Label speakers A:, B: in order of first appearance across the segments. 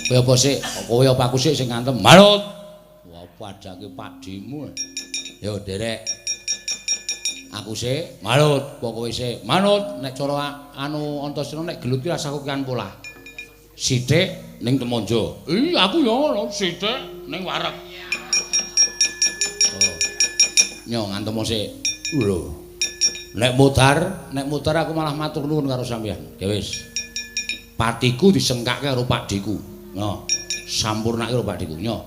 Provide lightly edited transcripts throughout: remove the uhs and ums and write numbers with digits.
A: Kowe apa sik? Kowe apa aku sik sing ngantem? Manut. Wah, padake pakdhimu. Yo derek. Aku sik manut, apa kowe sik? Manut. Nek cara anu Antasena nek gelut ki rasah kokean polah. Sithik ning Temonjo. Iya, aku ya ngono, sithik ning wareg. Oh. Nyo ngantem sik. Lho. Nek mudar aku malah matur nuwun karo sampeyan. Ya wis. Patiku disengkake karo pakdhiku. Nyo, sampurnake karo pakdhiku. Nyo.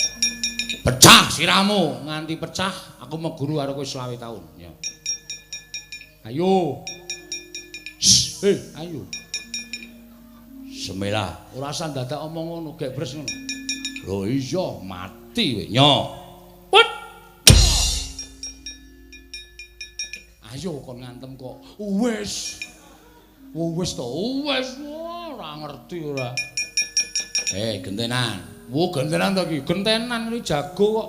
A: Pecah sirahmu, nganti pecah aku meguru karo kowe 25 taun. Nyo. Ayo. Ayo. Semela, ora usah dadak omong ngono, gek bres ngono. Lho iya, mati kowe. Nyo. Put. Ayo kon ngantem kok. Wis. Wis to, wis. Ora ngerti ora. Gentenan. Wo gentenan to iki? Gentenan iki jago kok.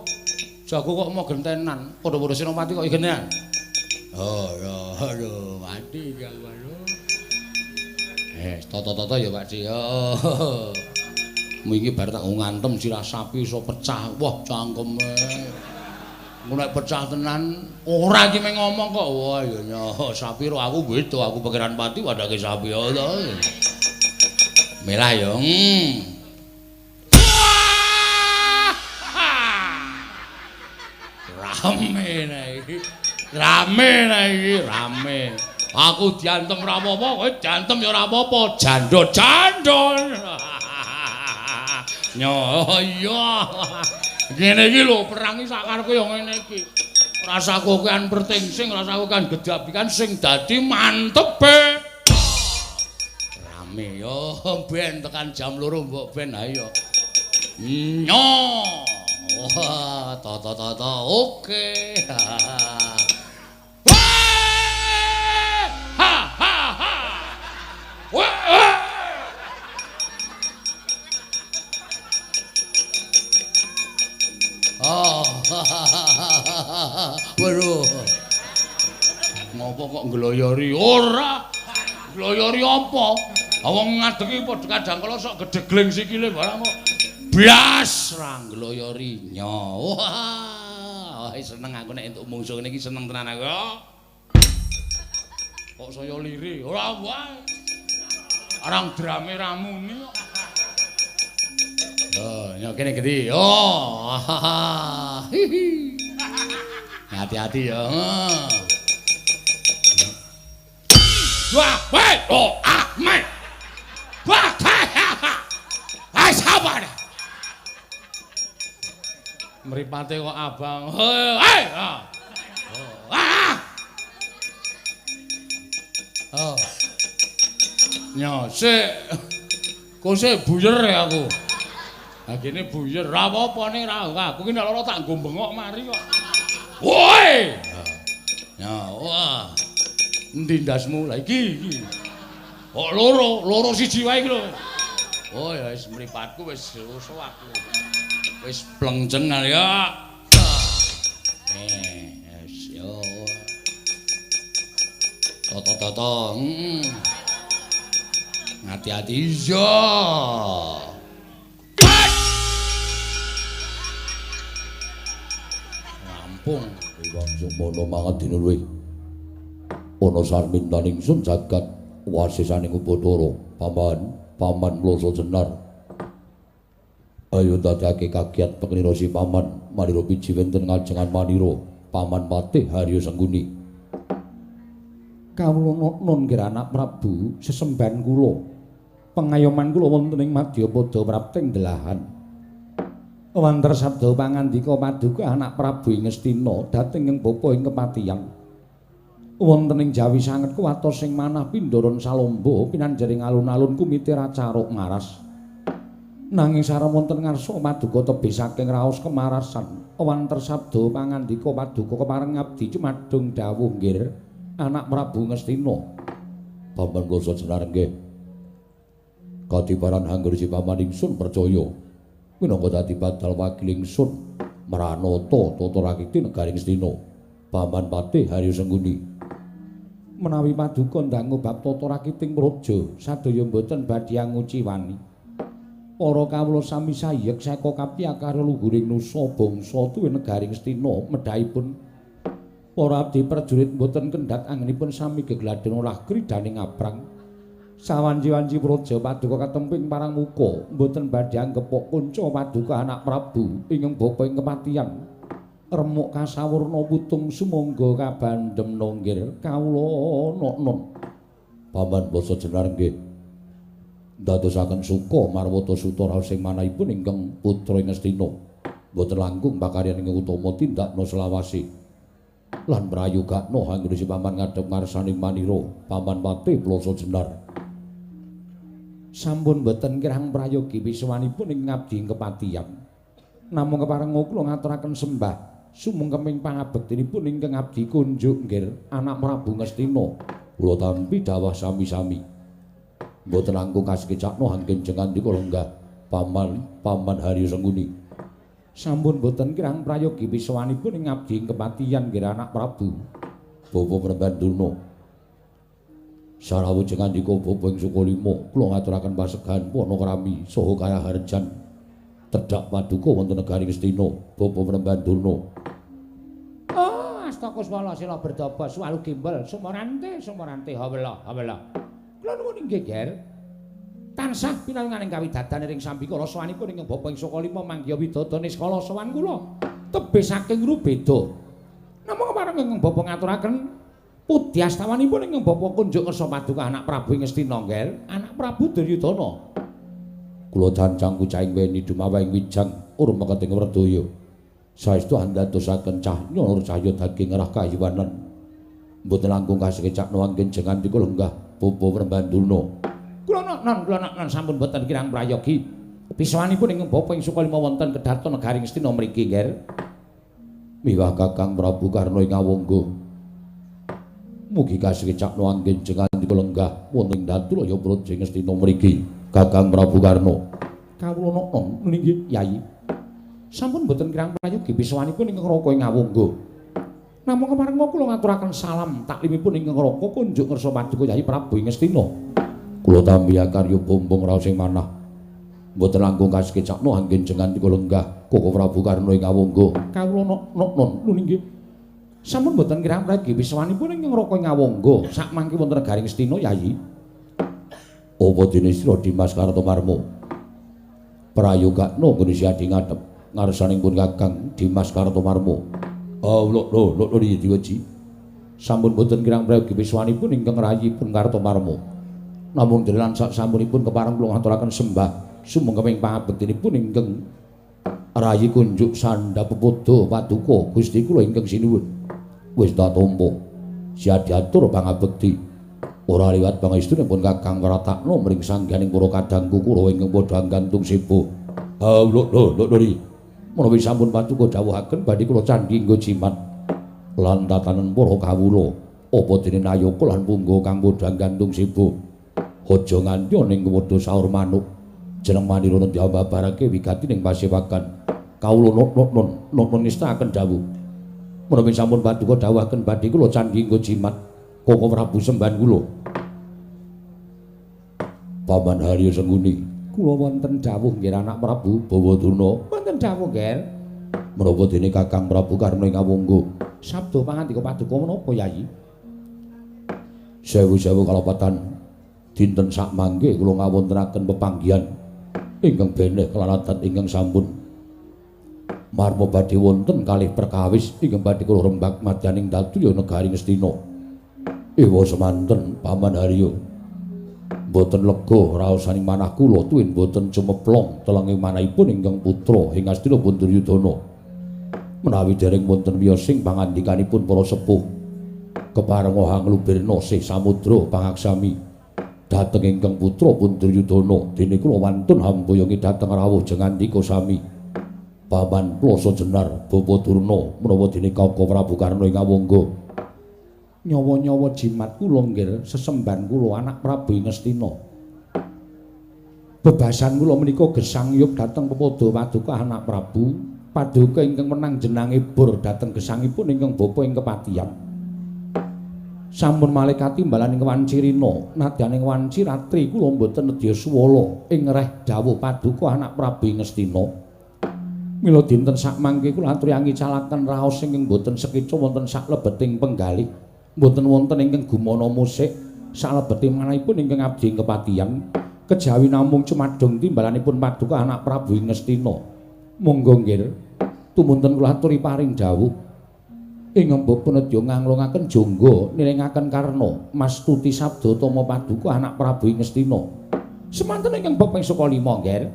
A: Jago kok mau gentenan. Padha-padha Senopati kok gentenan. Oh, ya, aduh, mati iki aku aduh. Toto-toto ya Pak Di. Oh. Wingi bar tak ngantem sirah sapi iso pecah. Wah, cangkeme. Engko nek pecah tenan ora iki meng ngomong kok. Wah, ya nyo, sapi ro aku beda, aku Pangeran Pati wadake sapi. Oh, to. Melah ya. Rame nek iki. Rame nek iki, rame. Aku diantem ora apa-apa, kowe diantem ya ora apa-apa. Jandha-jandha. Nyo, iya. Ngene iki lho, perang iki sakarepku ya ngene iki. Rasa kokean pertingsing, rasa kokean gedabikan sing dadi mantepe. Rame yo, ben tekan jam 2 mbok ben ayo. Nyo. Wah, toto-toto. Oke. Ha ha ha. Wah. Oh. Waduh. Ngopo kok ngloyori? Ora. Ngloyori apa? Wong ngadegi padha kadang kala sok gedegling sikile barang kok. Blas ra ngloyori. Nyo. Wah, seneng aku nek entuk mungsuh ngene iki seneng tenan aku. Kok saya liri? Ora wae. Arang drame ra muni kok. Oh, nyo kene gedhi. Oh. Hihi. Hati-hati ya. Wah, weh, oh, ah, me. Wah, ha, ha. Ah, sabar. Mripate kok abang. Hei, ah. Ah. Oh. Nyo, sik. Kok sik buyer ya aku. Ha kene buyer, ra apa-apa ning ra aku ki nek lara tak nggo bengok mari kok. Woi. Ya, wah. Endi ndasmu? Lah iki iki. Kok loro, loro siji wae iki lho. Oh ya wis mripatku wis rusuh aku. Wis plengceng ya. Wis yo. Toto-toto. Hati-hati iya. Rampung.
B: Wong semono mangat dina luwih. Ana sarmintaning ingsun jagat wasisaning Upacara. Paman, paman mloso jenar. Ayo dadake kagiat pengira si paman manira biji wonten ngajengan manira. Paman Patih Haryo Sengkuni.
A: Kawula nun nggih anak Prabu sesembahan kula. Pengayoman kula wonten ing madyapada prapting delahan. Wanter sabda pangandika paduka anak Prabu ing Ngastina dhateng ing bapa ing kepatihan. Wonten ing jawi sanget kuwatos sing manah pindharan salomba pinanjaring alun-alun kumite racaruk ngaras. Nanging sareng wonten ngarsa paduka tebih saking raos kemarasan. Wanter sabda pangandika paduka kepareng abdi cumadung dawuh nggih anak Prabu Ngastina.
B: Paman Kloso jenar nggih. Kadiparan angger si paman ingsun percaya minangka dadi badal wakil ingsun mranata tata rakiti negari Ngastina. Paman Patih Haryo Sengkuni.
A: Menawi paduka ndangu bab tata rakiting praja sadaya mboten badhe anguciwani. Para kawula sami sayek seka kapya karo luhuring nusa bangsa tuwin negari Ngastina medhahipun para abdi prajurit mboten kendhat anggenipun sami gegladhen olah kridhaning ngabrang. Sawanci-wanci praja paduka katemping parang muka mboten badhe anggepok kunca paduka anak Prabu ingkang bapa ing kepatihan. Remuk kasawurna putung sumangga kabandhem nggir kawula noknon.
B: Paman Basa Jenar nggih ndadosaken suka marwata suta raos ing manahipun ingkang putra ing Ngastina mboten langkung pakaryan ingkang utama tindakna selawase lan prayogakna anggene si paman ngadhep ngarsaning manira Paman Patih Plasa Jenar.
A: Sampun mboten kirang prayogi wiswanipun ing ngabdi ing kepatihan. Namung keparenga kula ngaturaken sembah sumungkeming pangabektinipun ingkang abdi kunjuk nggir anak Prabu Ngastina.
B: Kula tampi dawah sami-sami. Mboten langkung kasekecakna anggen jengandika lenggah Paman Haryo Sengkuni.
A: Sampun mboten kirang prayogi wiswanipun ing ngabdi ing kepatihan nggir anak Prabu.
B: Bapa Premban Durna. Sarawuh jengandika bapa ing Sukalima, kula ngaturaken pasegahan panakrami saha kaharjan tedhak paduka wonten negari Ngastina, Bapa Premban Durna.
A: Oh, astakuswala sila berdaba suwalu gimbel sumorante sumorante hawela hawela. Kula nuwun inggih, Ger. Tansah pinanganing kawidadan ing sambikala sowanipun ingkang bapa ing Sukalima manggiha widada niskala sowan kula. Tebih saking rubeda. Namung kepareng ingkang bapa ngaturaken pudyastawanipun ingkang bapa kunjuk kersa paduka anak Prabu ing Ngastina, Ger, anak Prabu Duryudana.
B: Kula cancang kucaing weni dumawahing wijang urung meketing werdaya. Saestu andadosaken cahya nur cahya daging rah kayiwanan. Mboten langkung kasekecakna anggen jengandika lenggah Bapa Premban Durna.
A: Kula noknon sampun boten kirang prayogi. Piswanipun ingkang bapa ing Sukalima wonten kedhaton negari Ngastina mriki, Ger.
B: Miwah Kakang Prabu Karna ing Awangga. Mugi kasekecakna anggen jengandika lenggah wonten ing Datulaya Praja Ngastina mriki, Kakang Prabu Karna.
A: Kawula noknon nggih, Yayi. Sampun boten kirang prayogi piswanipun ingkang raka ing Awangga. Namung keparenga kula ngaturaken salam taklimipun ingkang raka kunjuk ngersa paduka Yayi Prabu ing Ngastina.
B: Kula tampi akarya bombong raos ing manah. Mboten langkung kasekecakna anggen jengandika lenggah Koko Prabu Karna ing Awangga.
A: Kawula noknon nggih. Sampun boten kirang prayogi piswanipun ingkang raka ing Awangga sakmangke wonten negari Ngastina, Yayi.
B: Apa dene sira Dimas Kartomarma? Prayogakna nggone siadi ngadhep ngarsaning pun Kakang Dimas Kartomarma. Ah, lho lho lho diweji.
A: Sampun boten kirang prayogi piswanipun ingkang rayipun Kartomarma. Namung dene sak sampunipun kepareng kula ngaturaken sembah sumengkeming pangabektinipun ingkang
B: rayi kunjuk sandha pepodo paduka Gusti kula ingkang sinuwun. Wis tak tampa. Siadi atur pangabekti. Ora liwat pangestune pun Kakang Kratakna mring sangganing para kadangku Kurawa ingkang padha nggantung sebo. Ah, lho lho lho lho. Menawi sampun paduka dawuhaken badhe kula candhi nggo jimat lan tatanen para kawula. Apa dene nayaka lan pungga kang padha nggantung sebo. Aja nganti ana ing padha saur manuk. Jeneng manira diambabarake wigati ning pasewakan. Kawula noknon noknon nistakaken dawuh. Menawi sampun paduka dawuhaken badhe kula candhi nggo jimat Koko Prabu sembahan kula. Paman Haryo Sengkuni,
A: kula wonten dawuh nggih anak Prabu
B: Bawa Durna.
A: Wonten dawuh, Ger.
B: Menapa dene Kakang Prabu Karna ing Awangga?
A: Sabda pangandika paduka menapa, Yayi?
B: Sewu-sewu kalapatan dinten sakmangke kula ngawontenaken pepanggihan ingkang beneh kelan adat ingkang sampun marma badhe wonten kalih perkawis ingkang badhe kula rembag madyaning Datulya negari Ngastina. Ewa semanten Paman Haryo. Mboten lega raosaning manah kula tuwin mboten cumeplong telenging manahipun ingkang putra ing Ngastina pun Duryudana. Menawi dereng wonten wiyosing pangandikanipun para sepuh keparenga hanglubirna sih samudra pangaksami dhateng ingkang putra pun Duryudana, dene kula wantun hamboyongi dhateng rawuh jengandika sami. Paman Plasa Jenar Bapa Durna menawa dene Kaka Prabu Karna ing Awangga.
A: Nyawa-nyawa jimat kula nggih sesembahan kula anak Prabu ing Ngastina. Bebasan kula menika gesang yub dhateng pepodo paduka anak Prabu, paduka ingkang menang jenange bur dhateng gesangipun ingkang bapa ing kepatihan. Sampun malaikat timbalaning wanci rina, nadyaning wanci ratri kula mboten nedya suwala ing reh dawuh paduka anak Prabu Ngastina. Mila dinten sakmangke kula aturi angicalaken raos ingkang boten sekeca wonten saklebeting penggalih, mboten wonten ingkang gumana musik salebeting manahipun ingkang abdi kepatihan kejawi namung cumadung timbalanipun paduka anak Prabu Ngastina. Monggo nggih, tumunten kula aturi paring dawuh. Ing bapa nedya nganglungaken jangga nilingaken karna mastuti sabda tama paduka anak Prabu Ngastina. Semanten ingkang bab ping saka 5 nggih.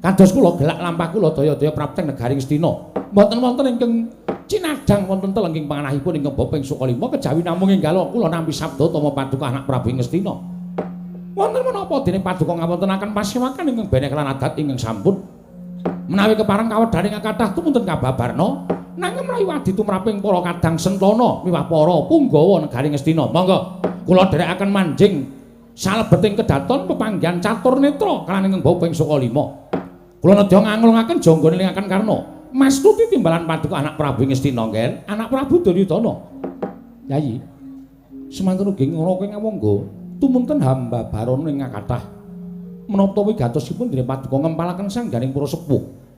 A: Kados kula gelak lampah kula daya-daya prapteng negari Ngastina. Mboten wonten ingkang cinadhang wonten telenging panganahipun ingkang bab ping saka 5 kejawi namung enggal kula nampi sabda tama paduka anak Prabu Ngastina. Wonten menapa dene paduka ngawontenaken pasewakan ingkang beneh lan adat ingkang sampun menawi kepareng kawedhaning kathah tumunten kababarna nanging mlayu adi tumraping para kadang sentana miwah para punggawa negari Ngastina. Monggo kula dherekaken manjing salebeting kedaton pepanggihan catur netra kalawan ingkang bab ping saka 5. Kula nedya nganglungaken jangga nilingaken karna mastuti timbalan paduka anak Prabu Ngastina nggih, anak Prabu Duryudana. Yayi, semanten ugi ngraka ngawangga tumunten hamba barana ing kathah menapa wigatosipun dene paduka ngempalaken sangganing para sepuh.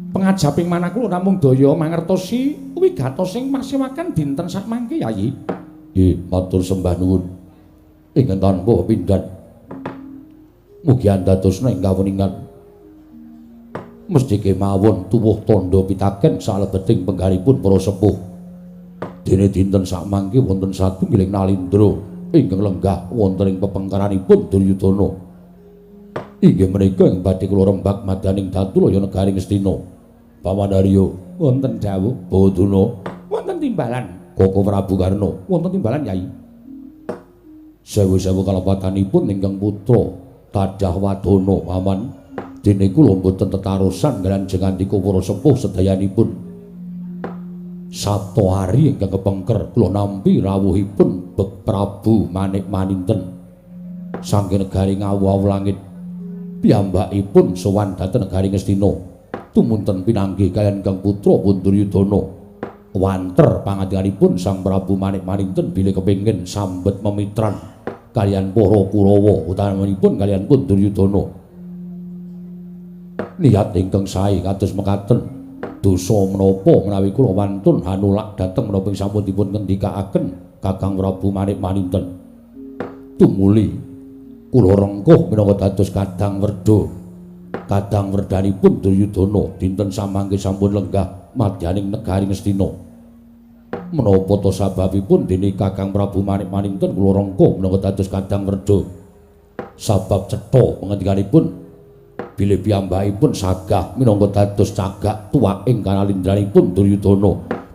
A: Pengajaping manah kula namung daya mangertosi wigatosing pasewakan dinten sakmangke Yayi.
B: Nggih, matur sembah nuwun. Ingkang tanpa pindhan. Mugi andadosna ing kawuningan. Mesthi kemawon tuwuh tandha pitaken salebeting penggalipun para sepuh. Dene dinten sakmangke wonten satunggiling nalindra ingkang lenggah wonten ing pepengkaranipun Duryudana. Inggih menika ing badhe kula rembag madaning Datulaya negari Ngastina. Paman Haryo
A: wonten dawuh.
B: Baduna
A: wonten timbalan.
B: Koko Prabu Karna
A: wonten timbalan Yai.
B: Sewu-sewu kalepatanipun ingkang putra Tadah Wadana paman. Dene kula mboten tetarosan kaliyan jengandika para sepuh sedayanipun. Sabta hari ingkang kepengker kula nampi rawuhipun Bek Prabu Manik Maninten saking negari Ngawu-awu langit. Piyambakipun sowan dhateng negari Ngastina. Tumunten pinanggih kaliyan ingkang putra pun Duryudana. Wanter pangandikanipun Sang Prabu Manik Maninten bilih kepengin sambet memitran kaliyan para Kurawa utamanipun kaliyan pun Duryudana. Niat ingkang sae kados mekaten dosa menapa menawi kula wantun hanulak dhateng menapa ing sampun dipun ngendikaaken Kakang Prabu Manik Maninten. Tumuli kula rengkuh minangka dados kadang werda. Kadang werdanipun Duryudana dinten samangke sampun lenggah madyaning negari Ngastina. Menapa ta sababipun dene Kakang Prabu Manik Maninten kula rengkuh minangka dados kadang werda? Sabab cetha pangandikanipun bilih piyambakipun sagah minangka dados cagak tuwak ing kanalindranipun Duryudana.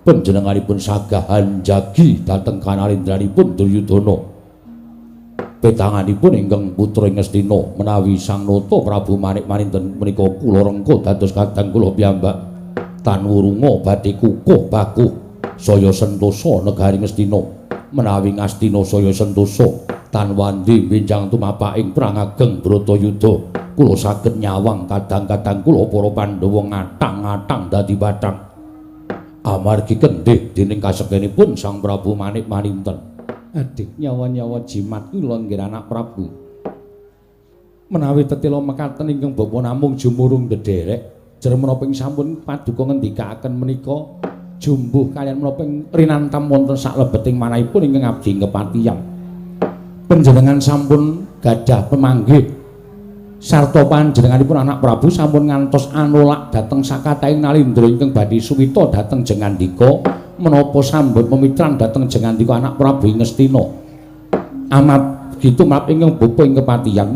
B: Panjenenganipun sagah hanjagi dhateng kanalindranipun Duryudana. Petanganipun ingkang putra Ngastina menawi Sang Nata Prabu Manik Maninten menika kula rengkuh dados kadang kula piyambak tan wurunga badhe kukuh bakuh saya sentosa negari Ngastina. Menawi Ngastina saya sentosa tan wandi benjang tumapaking perang ageng Bratayuda, kula saged nyawang kadang-kadang kula para Pandhawa ngatang-ngatang dadi bathang amargi kendih dening kasektenipun Sang Prabu Manik Maninten.
A: Adik nyawa-nyawa jimat kula nggih anak Prabu. Menawi tetela mekaten ingkang bapa namung jumurung ndederek, jer menapa ing sampun paduka ngendikaaken menika jumbuh kaliyan menapa ing rinantam wonten saklebeting manahipun ingkang abdi kepatihan. Panjenengan sampun gadah pemanggih sarta panjenenganipun anak Prabu sampun ngantos anolak dhateng sakatahing nalindra ingkang badhe suwita dhateng jengandika menapa sambet memitran dhateng jengandika anak Prabu Ngastina. Amat gitu map ingkang bapa ing kepatihan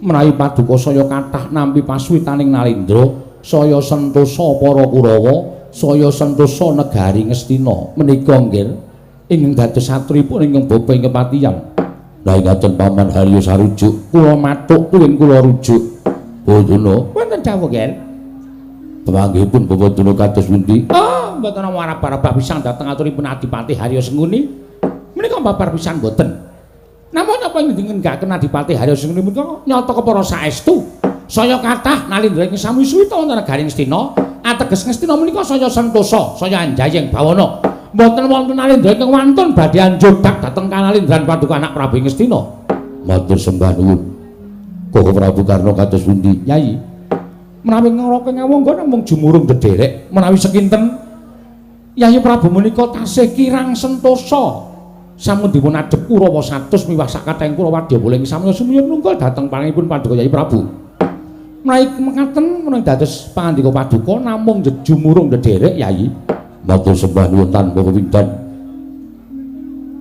A: menawi paduka saya kathah nampi pasuwitaning nalindra saya sentosa para Kurawa, saya sentosa negari Ngastina. Menika nggih ingkang dados satripun ingkang bapa ing kepatihan.
B: Lah ngaten Paman Haryo sarujuk
A: kula matuk kuwin kula rujuk.
B: Baduna
A: wonten dawuh nggih.
B: Pemanggihipun Bapak kados pundi?
A: Oh, mboten namung arep-arep pisan dhateng aturipun Adipati Haryo Sengkuni. Menika babar pisan mboten. Namung napa ing ngendikaken Adipati Haryo Sengkuni menika nyata kepara saestu. Saya kathah nalindra ing sami suwita wonten negari Ngastina, ateges Ngastina menika saya sentosa, saya anjayeng bawana. Mboten wonten Nalindra ingkang wantun badhe anjodak dhateng kanalindran paduka anak Prabu Ngastina.
B: Matur sembah nuwun. Koko Prabu Karna kados pundi?
A: Yai, menawi ngraka ngawangga namung jumurung dederek, menawi sekinten Yayi Prabu menika tasih kirang sentosa. Sampun dipun adhep Kurawa 100 miwah sakathahing Kurawa wadya ing samya sumiyun nunggal dhateng panganipun paduka Yayi Prabu. Menawi mekaten menawi dados pangandika paduka namung jumurung dederek Yayi.
B: Matur sembah nuwun tanpa kewindan.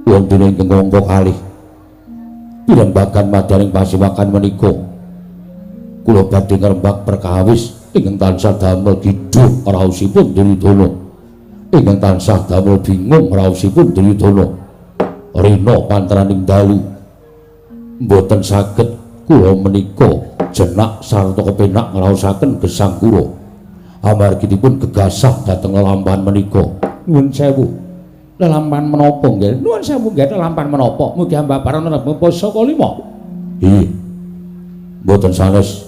B: Wonten ingkang angka kalih pirembagan madaning pasewakan menika kula badhe ngrembak perkawis ingkang tansah damel giduh raosipun Duryudana, ingkang tansah damel bingung raosipun Duryudana. Rina panteraning dalu mboten saged kula menika jenak sarta kepenak ngraosaken gesang kula amargi dipun gegasah dhateng lelampahan menika.
A: Nuwun sewu. Lelampahan menapa nggih? Nuwun sewu nggih, lelampahan menapa? Mugi ambabaran rembug saka lima.
B: Nggih. Mboten sanes.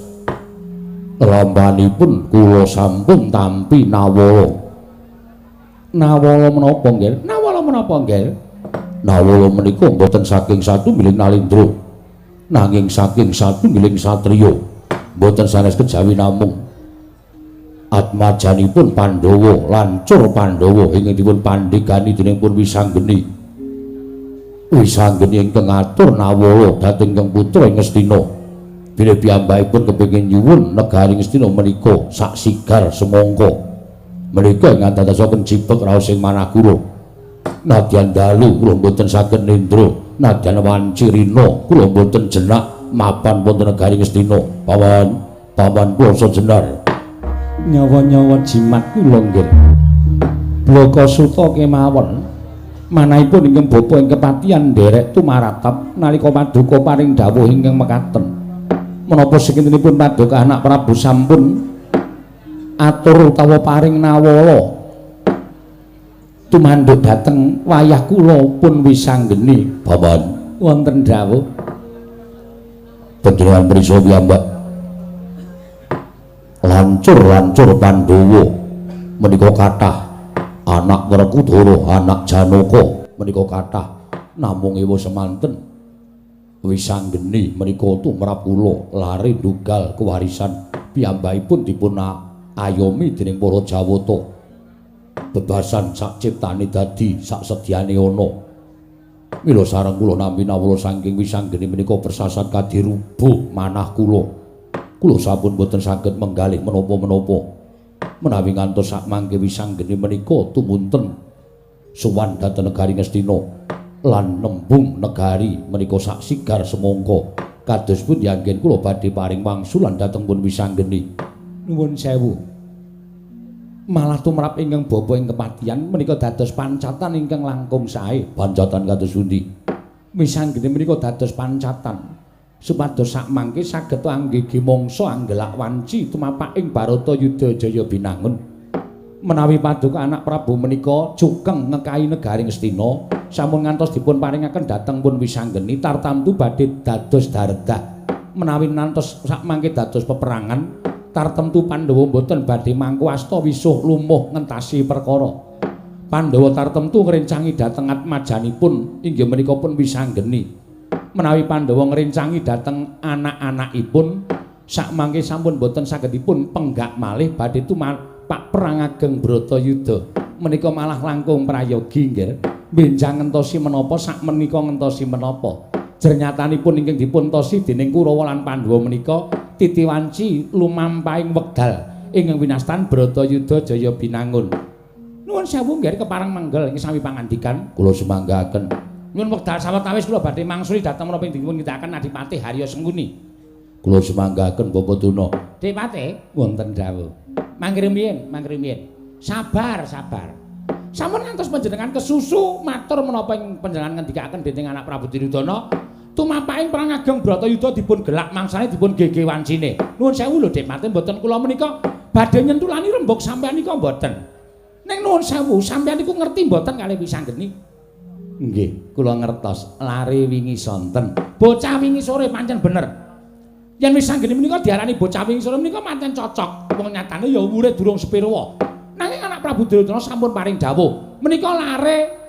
B: Lelampahanipun kula sampun tampi nawala.
A: Nawala menapa nggih? Nawala menapa nggih?
B: Nawala menika mboten saking satunggiling nalindra, nanging saking satunggiling satriya. Mboten sanes kejawi namung atmajanipun Pandhawa, lancur Pandhawa ingkang dipun pandhegani dening pun Wisanggeni. Wisanggeni ingkang ngatur nawala dhateng ingkang putra ing Ngastina. Bilih piyambakipun kepengin nyuwun negari Ngastina menika sak sigar semangka. Menika ingkang dadosaken cibek raos ing manah kula. Nadyan dalu kula mboten saged nindra, nadyan wanci rina kula mboten jenak mapan wonten negari Ngastina. Paman, paman kula jenar.
A: Nyawa-nyawa jimat kula nggih. Blaka suta kemawon manahipun ingkang bapa ing kepatihan nderek tumaratap nalika paduka paring dawuh ingkang mekaten. Menapa sekintenipun paduka anak Prabu sampun atur utawa paring nawala tumanduk dhateng wayah kula pun Wisanggeni.
B: Paman,
A: wonten dawuh.
B: Panjenengan mrisa piyambak lancur-lancur Pandhawa menika kathah anak Werkudara, anak Janaka menika kathah, namung ewa semanten Wisanggeni menika tumrap kula lare ndugal kewarisan piyambakipun dipun ayomi dening para Jawata. Bebasan sak ciptane dadi sak sedyane ana. Mila sareng kula nampi nawala saking Wisanggeni menika persasat kadirubuh manah kula. Kula sampun boten saged menggalih menapa-menapa. Menawi ngantos sak mangke Wisanggeni menika tumunten sowan dhateng negari Ngastina lan nembung negari menika sak sigar semangka. Kados pundi anggen kula badhe paring wangsulan dhateng pun Wisanggeni.
A: Nuwun sewu. Malah tumrap ingkang bapa ing kepatihan menika dados pancatan ingkang langkung sae.
B: Pancatan kados pundi?
A: Wisanggeni menika dados pancatan supados sak mangke saged anggege mangsa anggelak wanci tumapak ing Baratayuda Jaya Binangun. Menawi paduka anak Prabu menika cukeng ngekahi negari Ngastina sampun ngantos dipun paringaken dhateng pun Wisanggeni tartamtu badhe dados daredah. Menawi ngantos sak mangke dados peperangan tartemtu Pandhawa mboten badhe mangku asta wisuh lumuh ngentasi perkara. Pandhawa tartemtu ngrencangi dhateng atmajanipun inggih menika pun Wisanggeni. Menawi Pandhawa ngrencangi dhateng anak-anakipun sak mangke sampun boten sagedipun penggak malih badhe tumapak perang ageng Bratayuda. Menika malah langkung prayogi nggih. Benjang ngentosi menapa sak menika ngentosi menapa. Jernyatanipun ingkang dipun tosi dening Kurawa lan Pandhawa menika titi wanci lumampahing wekdal ingkang winastan Bratayuda Jaya Binangun. Nuwun sewu nggih kepareng manggel ing sami pangandikan.
B: Kula sumanggaken.
A: Nyuwun wekdal sawetawis kula badhe mangsuli dhateng menapa ing dipun nindakaken Adipati Harya Sengkuni.
B: Kula sumanggaken Bapak Duna.
A: Dipate wonten dawuh. Mangke rumiyin, mangke rumiyin. Sabar, sabar. Sampun ngantos panjenengan kesusu matur menapa ing panjenengan ngendikaken dening anak Prabu Duryudana tumapaking perang ageng Bratayuda dipun gelak mangsane dipun gege wancine. Nuwun sewu lho Dipate mboten kula menika badhe nyentulani rembug sampeyan nika mboten. Ning nuwun sewu sampeyan niku ngerti mboten kalih Wisanggeni? Nggih, kula ngertos. Lare wingi sonten. Bocah wingi sore pancen bener. Yen Wisanggeni menika diarani bocah wingi sore menika pancen cocok. Wong nyatane ya umure durung sepirwa. Nanging anak Prabu Duryudana sampun paring dawuh, menika lare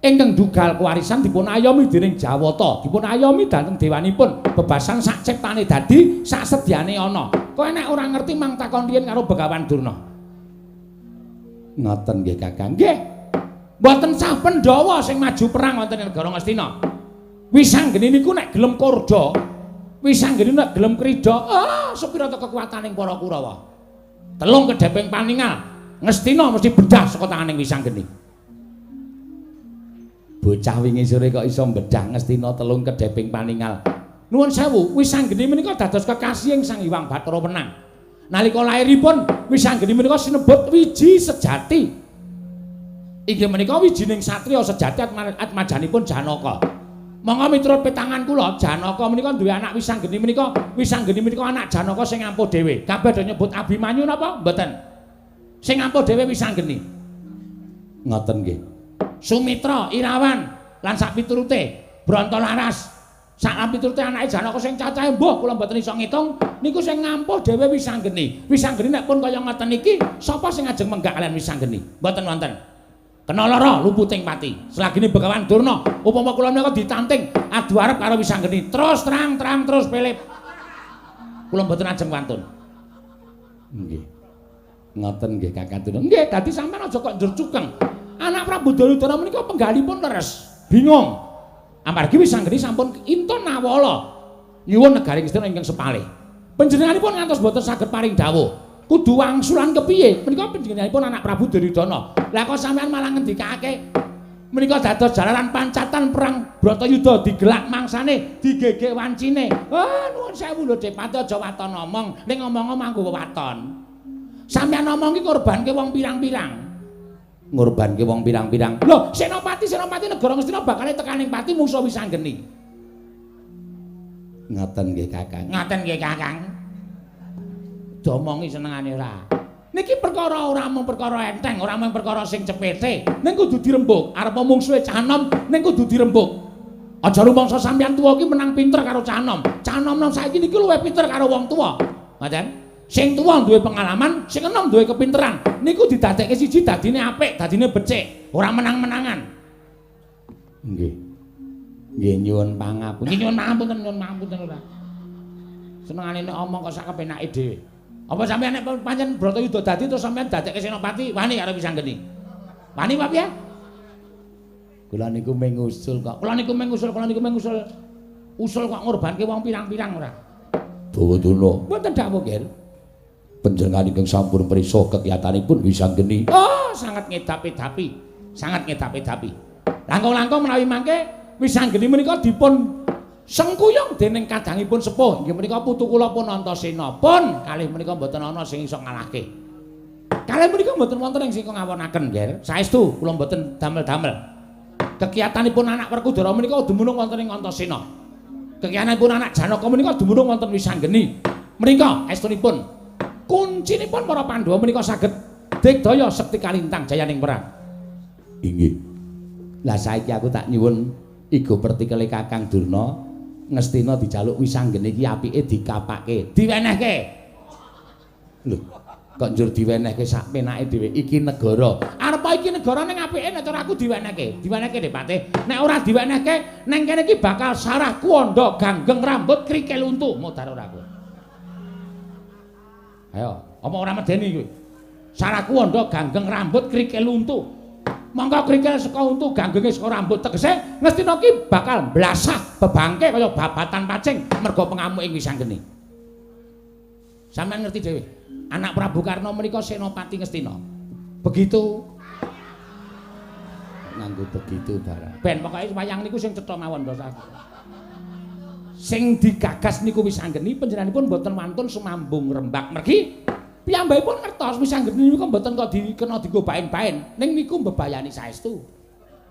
A: ingkang dugal kewarisan dipun ayomi dening Jawata, dipun ayomi dhateng dewanipun, bebasan sak ciptane dadi sak sedyane ana. Kowe nek ora ngerti mang takon riyin karo Begawan Durna. Ngoten nggih Kakang. Nggih. Mboten sah Pandhawa sing maju perang wonten ing negara Ngastina. Wisanggeni niku nek gelem korda, Wisanggeni nek gelem krida, ah sepira ta kekuataning para Kurawa. Telung kedheping paningal, Ngastina mesti bedah saka tanganing Wisanggeni. Bocah wingi sore kok iso bedah Ngastina telung kedheping paningal. Nuwun sewu, Wisanggeni menika dados kekasihing Sang Hyang Bathara Wenang. Nalika lairipun Wisanggeni menika sinebut wiji sejati. Inggih menika wijining satriya sejati atmajanipun Janaka. Monggo miturut petangan kula, Janaka menika duwe anak Wisanggeni menika, Wisanggeni menika anak Janaka sing ampuh dhewe. Kabeh do nyebut Abimanyu napa? Mboten. Sing ampuh dhewe Wisanggeni. Ngoten nggih. Sumitra, Irawan lan sak piturute, Brontolaras. Sak piturute anake Janaka sing cacahe mbuh kula mboten iso ngitung, niku sing ngampuh dhewe Wisanggeni. Wisanggeni nek pun kaya ngoten iki, sapa sing ajeng menggak kalian Wisanggeni? Mboten wonten. Kena lara luputing pati. Selagine Begawan Durna, upama kula menika ditanting adu arep karo Wisanggeni, terus terang-terang terus pelip. Kula mboten ajeng wantun. Nggih. Ngoten nggih Kakang Durna. Nggih, dadi sampean aja kok njur cukeng. Anak Prabu Duryudana menika penggalipun leres, bingung. Amargi Wisanggeni sampun intun nawala nyuwun negari Ngastina ingkang sepalih. Panjenenganipun ngantos boten saged paring dawuh. Kudu wangsulan kepiye? Menika panjenenganipun anak Prabu Duryudana. Lah kok sampean malah ngendikake menika dados jalaran pancatan perang Bratayuda digelak mangsane, digegek wancine. Ah, nuwun sewu lho Depati aja waton omong, ning ngomong nganggo wewaton. Sampeyan omong iki korbanke wong pirang-pirang. Ngorbanke wong pirang-pirang. Lho, senopati-senopati negara Ngastina bakal tekaning pati mungsuh Wisanggeni. Ngoten nggih Kakang. Ngoten nggih Kakang. Diomongi senengane ora. Niki perkara ora mung perkara enteng, ora mung perkara sing cepete. Ning kudu dirembug. Arep mungsuhe cah enom, ning kudu dirembug. Aja rumangsa sampeyan tuwa iki menang pinter karo cah enom. Cah enom saiki niki luwih pinter karo wong tuwa. Ngoten? Sing tuwa duwe pengalaman, sing enom duwe kepinteran. Niku didadekke siji dadine apik, dadine becik, ora menang-menangan. Nggih. Nggih nyuwun pangapunten. Nyuwun pangapunten, nyuwun pangapunten ora. Senengane nek omong kok sak kepenake dhewe. Apa sampeyan nek pancen Bratayuda dadi terus sampeyan dadekke senopati wani karo Wisanggeni? Wani apa piye? Kula niku mung usul kok. Kula niku mung usul, kula niku mung usul. Usul kok ngorbanke wong pirang-pirang ora. Bawadana. Mboten dawuh, Ger. Panjenengan ingkang sampun prisa kekiyatanipun Wisanggeni. Oh, sangat ngedapi-dapi. Sangat ngedapi-dapi. Langkung-langkung menawi mangke Wisanggeni menika dipun sengkuyung dening kadangipun sepuh. Inggih menika putu kula pun Antasena. Pun kalih menika mboten ana sing iso ngalahke. Kalih menika mboten wonten ing sing ngawonaken, Ger. Saestu kula mboten damel-damel. Kekiyatanipun anak Werkudara menika dumunung wonten ing Antasena. Kekiyatanipun anak Janaka menika dumunung wonten Wisanggeni. Menika estunipun kuncinipun para Pandhawa menika saged digdaya sekti kalintang jayaning perang. Inggih. Lah saiki aku tak nyuwun igo pertikele Kakang Durna, Ngastina dijaluk Wisanggeni iki apike dikapake, diwenehke. Lho, kok njur diwenehke sak penake dhewe iki negara. Arep iki negara ning apike nek cara aku diwenehke. Diwenehke Depate. Nek ora diwenehke neng kene iki bakal sarah kuwanda ganggeng rambut krikil untu modar ora kowe. Ayo, apa ora medeni kowe? Sarah kuwanda ganggeng rambut krikil untu. Monggo krikil saka untu ganggenge saka rambut tegese Ngastina ki bakal blasah bebangke kaya babatan pacing merga pengamuk ing Wisanggeni. Sampeyan ngerti dhewe, anak Prabu Karna menika senopati Ngastina. Begitu nganggo begitu barang. Ben pokoke wayang niku sing cetha mawon to. Sing digagas niku Wisanggeni panjenenganipun mboten wantun sumambung rembak mergi piyambakipun ngertos Wisanggeni niku mboten kok dikena dienggo baen-baen, ning niku mbebayani saestu.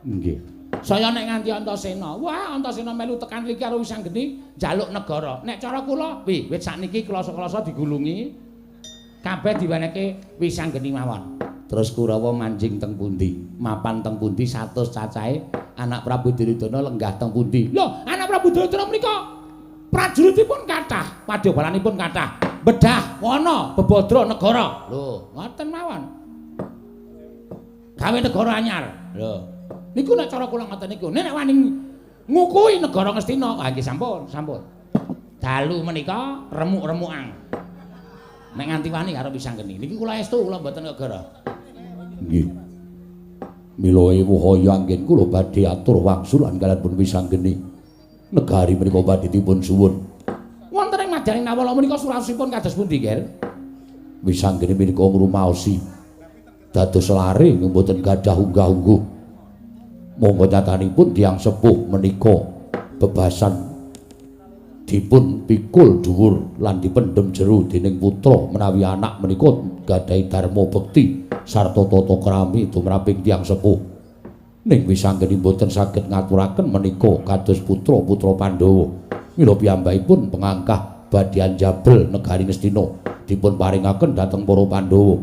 A: Nggih. Saya nek nganti Antasena, wah Antasena melu tekan mriki karo Wisanggeni njaluk negara. Nek cara kula, wih wit sakniki kloso-kloso digulungi kabeh diwenehke Wisanggeni mawon. Terus Kurawa manjing teng pundi? Mapan teng pundi 100 cacahe anak Prabu Duryudana lenggah teng pundi? Lho, anak Prabu Duryudana menika prajuritipun kathah, padyabalanipun kathah. Bedah wana bebadra negara. Lho, ngoten mawon. Gawe negara anyar. Lho. Niku nek cara kula ngoten niku. Nek wani ngukuhi negara Ngastina, ah nggih sampun, sampun. Dalu menika remuk-remukan. Nek nganti wani karo Wisanggeni. Niki kula estu, kula mboten gegara.
B: Nggih. Mila ewuh anggen kula badhe atur wangsulan kaliyan pun Wisanggeni. Negari menika badhe dipun suwun.
A: Wonten ing madyaning Nawala menika surasipun kados pundi, Ger?
B: Wisanggeni menika ngrumaosi dados lare mboten gadah unggah-ungguh. Monggo nyatanipun tiyang sepuh menika bebasan dipun pikul dhuwur lan dipendhem jero dening putra menawi anak menika gadhahi dharma bekti sarta tata krami tumraping tiyang sepuh. Ning Wisanggeni mboten saged ngaturaken menika kados putra-putra Pandhawa. Mila piyambakipun pengangkah badhe anjabel negari Ngastina dipun paringaken dhateng para Pandhawa.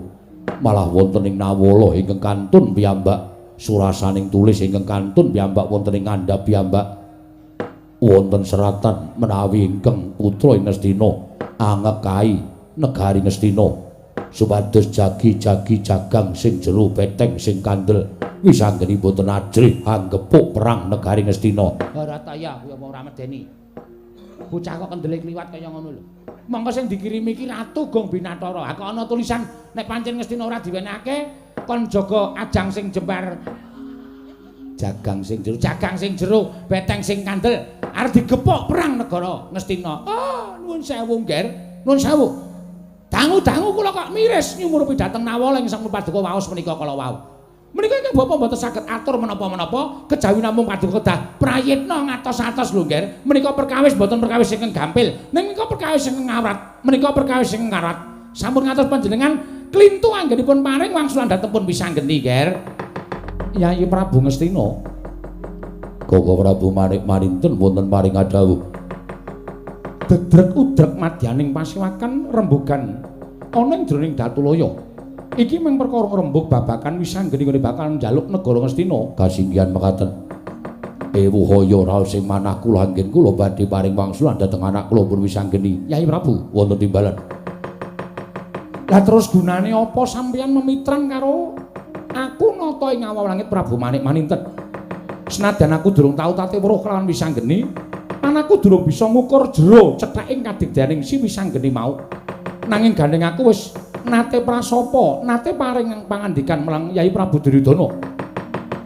B: Malah wonten ing Nawala ingkang kantun piyambak surasaning tulis ingkang kantun piyambak wonten ing ngandhap piyambak wonten seratan menawi ingkang putra ing Ngastina angekai negari Ngastina supados jagi-jagi jagang sing jero beteng sing kandel. Wisanggeni boten ajrih anggepuk perang negari Ngastina.
A: Ora ta ya kuwi apa ora medeni. Bocah kok kendele kliwat kaya ngono lho. Mongko sing dikirimi iki Ratu Gong Binatara. Ha kok ana tulisan nek pancen Ngastina ora diwenehake kon jaga ajang sing jembar, jagang sing jero, jagang sing jero, beteng sing kandel, arep digepuk perang negara Ngastina. Oh, nuwun sewu, Ngger. Nuwun sewu. Dangu-dangu kula kok miris nyumurupi dhateng Nawala ing sampun paduka waos menika kala wau. Menika ingkang bapak mboten saged atur menapa-menapa kejawi namung paduka kedah prayitna ngatos-atos lho, Ngger. Menika perkawis mboten perkawis ingkang gampil, ning menika perkawis ingkang ngawrat, menika perkawis ingkang ngarat. Sampun ngatos panjenengan klintu anggenipun paring wangsulan dhateng pun Wisanggeni, Ngger.
B: Yayi Prabu Ngastina. Koko Prabu Manik Maninten wonten paring dawuh.
A: Dedrek udrek madyaning pasiwakan rembugan ana ing jroning Datulaya. Iki mung perkara rembug babakan Wisanggeni nggone bakal njaluk negara Ngastina.
B: Kasinggihan mekaten. Ewuhaya raos ing manah kula anggen kula badhe paring wangsulan dhateng anak kula pun Wisanggeni.
A: Yayi Prabu
B: wonten timbalan.
A: Lah terus gunane apa sampeyan memitran karo aku nata ing awal langit Prabu Manik Maninten? Senadyan aku durung tau tate weruh kelawan Wisanggeni, lan aku durung bisa ngukur jero cethaking kadigdayaning si Wisanggeni mau. Nanging gandeng aku wis nate prasapa, nate paring pangandikan melang Yayi Prabu Duryudana.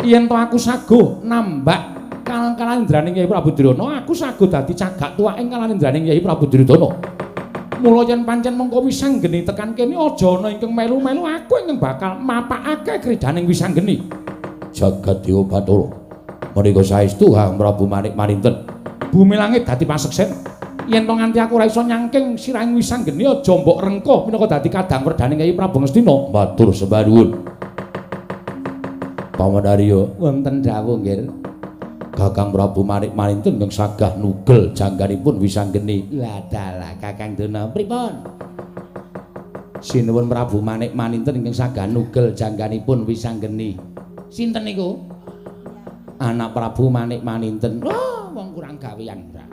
A: Yen to aku saguh nambak kalang-kalandraning Yayi Prabu Duryudana, aku saguh dadi cagak tuwaking kalandraning Yayi Prabu Duryudana. Mula yen pancen mengko Wisanggeni tekan kene aja ana ingkang melu-melu, aku ingkang bakal mapakake kridaning Wisanggeni.
B: Jagat Dewa Bathara. Menika saestu Kang Prabu Manik Maninten.
A: Bumi langit dadi paseksen. Yen to nganti aku ora iso nyangking sirahing Wisanggeni aja mbok rengkuh minangka dadi kadang werdaning Kyai Prabu Ngastina.
B: Matur sembah nuwun. Paman Arya,
A: wonten dawuh nggih.
B: Kakang Prabu Manik Maninten ingkang sagah nugel jangganipun Wisanggeni.
A: Ladalah Kakang Dana, pripun? Sinuwun Prabu Manik Maninten ingkang sagah nugel jangganipun Wisanggeni. Sinten niku? Anak Prabu Manik Maninten. Oh, wong kurang gawean ora.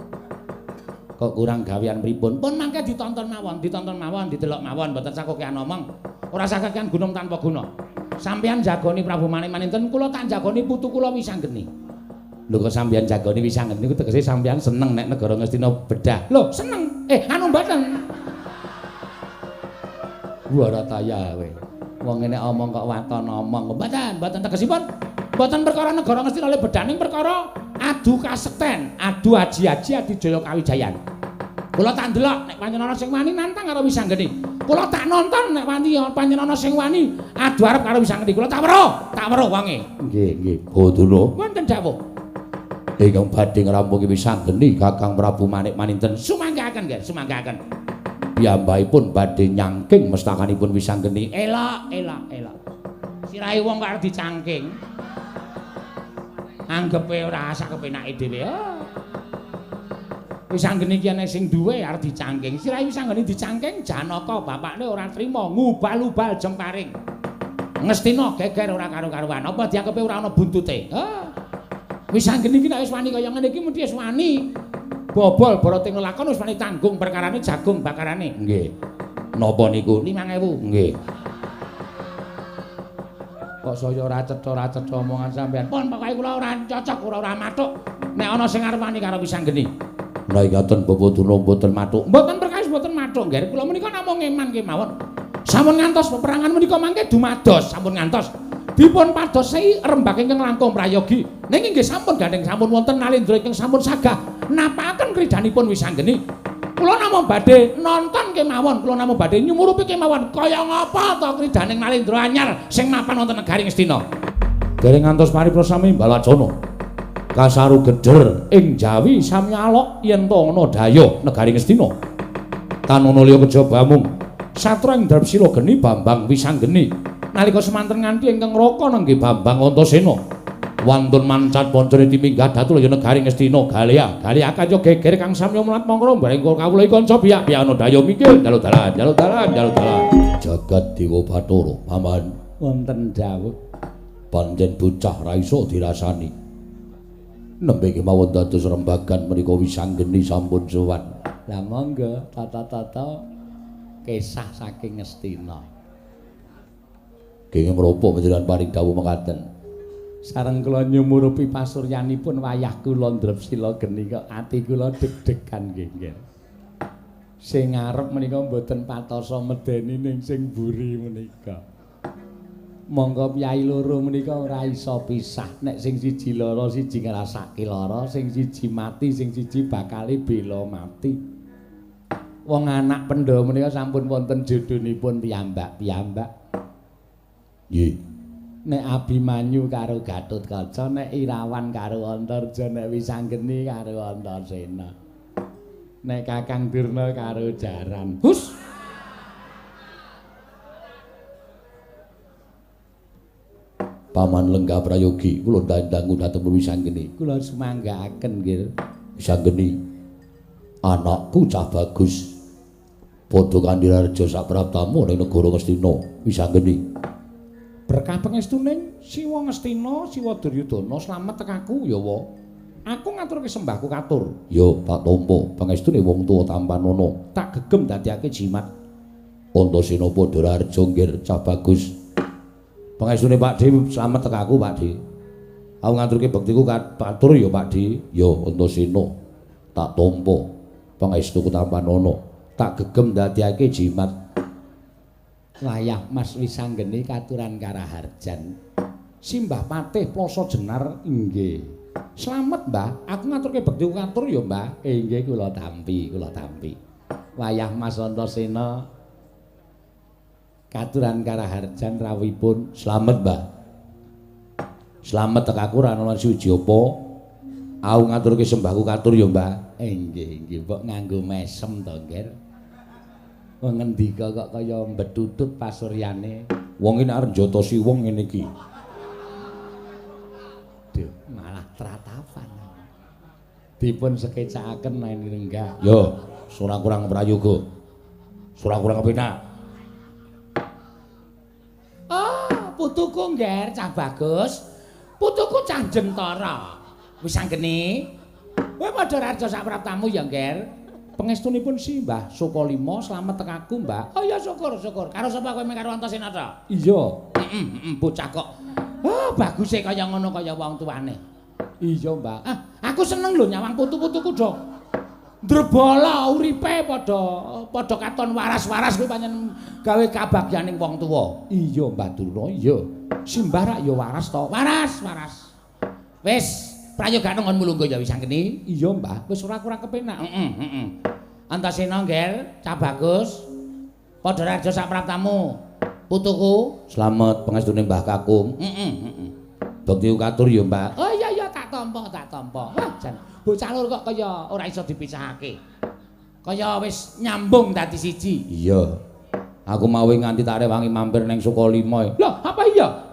A: Kok kurang gawean pripun? Pun mangke ditonton mawon, ditonton mawon, didelok mawon, mboten sakokean omong. Ora sakokean gunung tanpa guna. Sampeyan jagoni Prabu Manik Maninten, kula tak jagoni putu kula Wisanggeni. Lho kok sampeyan jagoni Wisanggeni niku tegese sampeyan seneng nek negara Ngastina bedah. Lho, seneng. Anu mboten. Warataya kowe. Wong ngene omong kok waton omong. Mboten, mboten tegesipun. Mboten perkara negara Ngastina le bedaning perkara adu kasekten, adu aji-aji adijaya kawijayan. Kula tak ndelok nek pancen ana sing wani nantang karo Wisanggeni. Kula tak nonton nek wani pancen ana sing wani adu arep karo Wisanggeni. Kula tak weruh wonge.
B: Nggih, nggih. Bodolo.
A: Wonten dawuh.
B: Ingkang badhe ngrampungi Wisanggeni Kakang Prabu Manik Maninten.
A: Sumanggaken nggih, sumanggaken.
B: Piyambakipun badhe nyangking mestakanipun Wisanggeni.
A: Elok, elok, elok. Sirahe wong kok arep dicangking. Anggepe ora sak kepenake dhewe. Oh. Wisanggeni iki ana sing duwe arep dicangking. Sirahe Wisanggeni dicangking, Janaka bapakne ora trima, ngubal-ubal jemparing. Ngastina geger ora karo-karuan. Apa dianggepe ora ana buntute? Oh. Wisanggeni iki nek wis wani kaya ngene iki mesti wis wani. Bobol borote nglakon wis wani tanggung perkarane jagung bakarane.
B: Nggih. Napa niku?
A: 5000.
B: Nggih.
A: Kok saya ora cetha-ora cetha omongan sampean. Pun pokoke kula ora cocok, ora mathuk. Nek ana sing arep wani karo Wisanggeni.
B: Menawi ngaten Bapak Durna mboten mathuk.
A: Mboten perkawis mboten mathuk, Ngger. Kula menika namung ngeman kemawon. Sampun ngantos peperangan menika mangke dumados, sampun ngantos. Dipun padosi rembag ingkang langkung prayogi. Ning inggih sampun gandheng sampun wonten Nalendra ingkang sampun sagah napakaken kridanipun Wisanggeni. Kula namung badhe nonton kemawon, kula namung badhe nyumurupi kemawon kaya ngapa ta kridaning Nalendra anyar sing mapan wonten negari Ngastina.
B: Dereng ngantos paripurna sami Balacana. Kasaru geder ing Jawi sami alok yen ta ana daya negari Ngastina. Tanana liya kejaba mung satra ing Drepsila geni Bambang Wisanggeni. Nalika semanten nganti ingkang raka nenggih Bambang Antasena. Wantun mancat pancane timinggah datulaya negari Ngastina Galea. Galea kanca geger kang samya mulat mangkara bareng kawula kanca biyak-biyak ana daya minggir jaluk dalan jaluk dalan jaluk dalan. Jagat Dewa Bathara paman
A: wonten dawuh
B: pancen bocah ra iso dirasani. Nembe kemawon dados rembagan menika Wisanggeni sampun sowan.
A: Lah monggo tata-tata kisah saking Ngastina.
B: Kenging ngrapa panjenengan paring dawuh mekaten?
A: Sareng kula nyumurupi pasuryanipun wayah kula Drepsila geni kok ati kula deg-degan nggih, nggih. Sing ngarep menika mboten patosa medeni ning sing mburi menika. Monggo piyai loro menika ora iso pisah. Nek sing siji lara siji ngrasake lara, sing siji mati sing siji bakale bela mati. Wong anak Pandhawa menika sampun wonten jodhonipun piyambak-piyambak.
B: Nggih.
A: Nek Abimanyu karo Gatotkaca, nek Irawan karo Antarja, nek Wisanggeni karo Antasena. Nek Kakang Durna karo Jaran. Hus.
B: Paman Lenggah Prayogi, kula dangu dhateng Wisanggeni.
A: Kula sumanggaaken nggih.
B: Wisanggeni, anakku cah bagus. Padha kandhirareja sapraptamu ning negara Ngastina. Wisanggeni.
A: Berkah pangestuning Siwa Ngastina, Siwa Duryudana slamet tekaku ya wa. Aku ngaturke sembahku katur.
B: Ya tak tampa pangestune wong tuwa tampanana.
A: Tak gegem dadiake jimat.
B: Antasena padha raharja nggir cah bagus. Pangestune Pak De slamet tekaku Pak De. Aku ngaturke bektiku katur ya Pak De. Ya Antasena tak tampa pangestuku tampanana.
A: Tak gegem dadiake jimat. Wayah Mas Wisanggeni katuran karaharjan. Simbah Patih Plasa Jenar inggih. Slamet Mbah, aku ngaturke bektiku katur ya Mbah. Inggih kula tampi, kula tampi. Wayah Mas Antasena katuran karaharjan rawuhipun.
B: Slamet Mbah. Slamet tekaku ra ana suci apa. Aku ngaturke sembahku katur ya Mbah.
A: Inggih, inggih mbok nganggo mesem to, Ngger. Wong ngendika kok kaya mbetutut pasuryane.
B: Wong iki nek arep njotosi wong ngene iki.
A: Duh, malah tratapan. Dipun sekecakaken nang lenggah.
B: Yo, ora kurang prayoga. Ora kurang kepenak.
A: Oh, putuku Ngger, cah bagus. Putuku cah jentara. Wisanggeni. Kowe padha raja sak praptamu ya, Ngger. Pangestunipun Simbah Sukalima slamet tekaku, Mbah. Oh iya syukur, syukur. Karo sapa kowe karo Antasena ta?
B: Iya.
A: Heeh, bocah kok. Oh, baguse kaya ngono kaya wong tuane.
B: Iya, Mbah.
A: Ah, aku seneng lho nyawang putu-putuku do. Ndrebala uripe padha padha katon waras-waras kuwi pancen gawe kabagyaning wong tuwa.
B: Iya, Mbah Durna, iya.
A: Simbah rak ya waras to. Waras, waras. Wis, prayogane nggon mulungguh ya Wisanggeni.
B: Iya, Mbah.
A: Wis ora kurang kepenak. Heeh, heeh. Antasena Ngger, cah bagus. Padha raja sak praptamu. Putuku.
B: Slamet pangestune Mbah Kakung.
A: Heeh, heeh.
B: Bekti katur ya, Mbah.
A: Oh iya iya tak tampa, tak tampa. Wah, jan bocah loro kok kaya ora iso dipisahake. Kaya wis nyambung dadi siji.
B: Iya. Aku mawi nganti tak rewangi mampir ning Sukalima.
A: Lho, apa iya?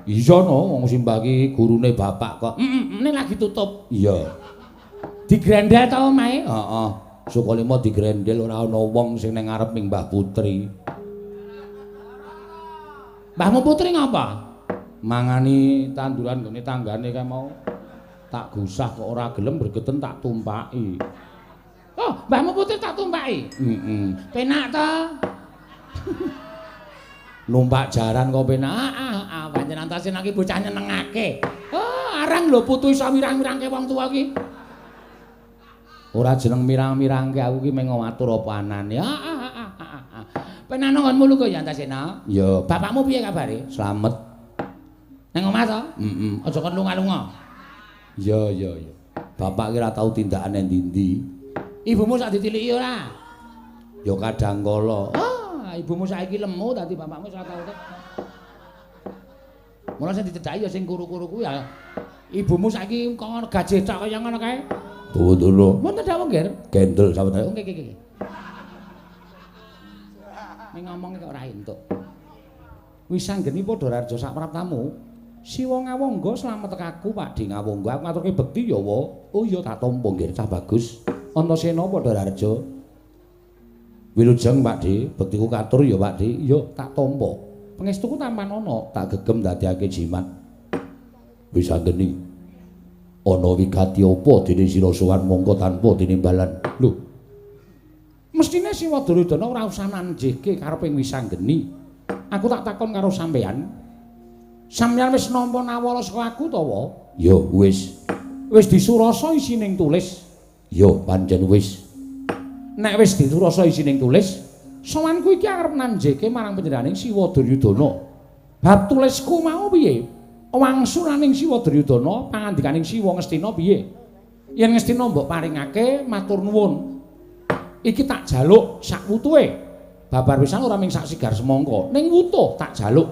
B: Iya no, wong Simbah iki gurune bapak kok.
A: Heeh, ning lagi tutup.
B: Iya.
A: Digrendel ta omahe?
B: Heeh. Sukalima digrendel ora ana wong sing ning ngarep ning Mbah Putri.
A: Mbahmu Putri ngapa?
B: Mangani tanduran nggone tanggane kae mau. Tak gusah kok ora gelem bregeten tak tumpaki.
A: Oh, Mbahmu Putri tak tumpaki?
B: Heeh.
A: Penak ta?
B: Numpak jaran kok penak.
A: Ah, ah, Antasena ki bocah nyenengake. Oh, arang lho putu iso mirang-mirangke wong tuwa ki. Ora jeneng mirang-mirangke aku ki mung ngatur apa anane. Penano nggonmu lho ya Antasena. Ya, bapakmu piye kabare? Slamet. Nang omah to? Heeh. Aja kon lunga-lunga. Ya, ya, ya. Bapak ki ora tau tindakane ndi-ndi. Ibumu sak ditiliki ora? Ya kadang kala. Ah, ibumu saiki lemu dadi bapakmu ora tau. Mula sing dicedhaki ya sing kuru-kuru kuwi ya. Ibumu saiki kok gajeh tok kaya ngono kae. Tuwa-tuwa. Wonten dawuh, Nggir. Gendel sampeyan. Nggih, nggih, nggih. Ning ngomong kok ora entuk. Wis anggeni padha raja sak praptamu. Siwa Ngawangga slamet aku Pakdhe Ngawangga. Aku ngaturke bekti ya, wa. Oh iya tak tampa nggih, cah bagus. Antasena padha raja. Wilujeng Pakdhe, bektiku katur ya Pakdhe. Iya tak tampa. Pangestuku tampan ana, tak gegem dadekake jimat. Wis anggeni. Ana wigati apa dene sira sowan mongko tanpa tinimbalan. Lho. Mestine Siwa Duryudana ora usah nanjihke karepe Wisanggeni. Aku tak takon karo sampeyan. Sampeyan wis nampa nawala saka aku to, wa? Ya wis. Wis disurasa isining tulis. Ya pancen wis. Nek wis disurasa isining tulis, sowanku iki arep nanjihke marang panjenenganing Siwa Duryudana. Bab tulisku mau piye? Wangsulaning Siwa Duryudana, pangandikaning Siwa Ngastina piye? Yen Ngastina mbok paringake matur nuwun. Iki tak jaluk sak wutuhe. Babar pisan ora mung sak sigar semangka, ning wutuh tak jaluk.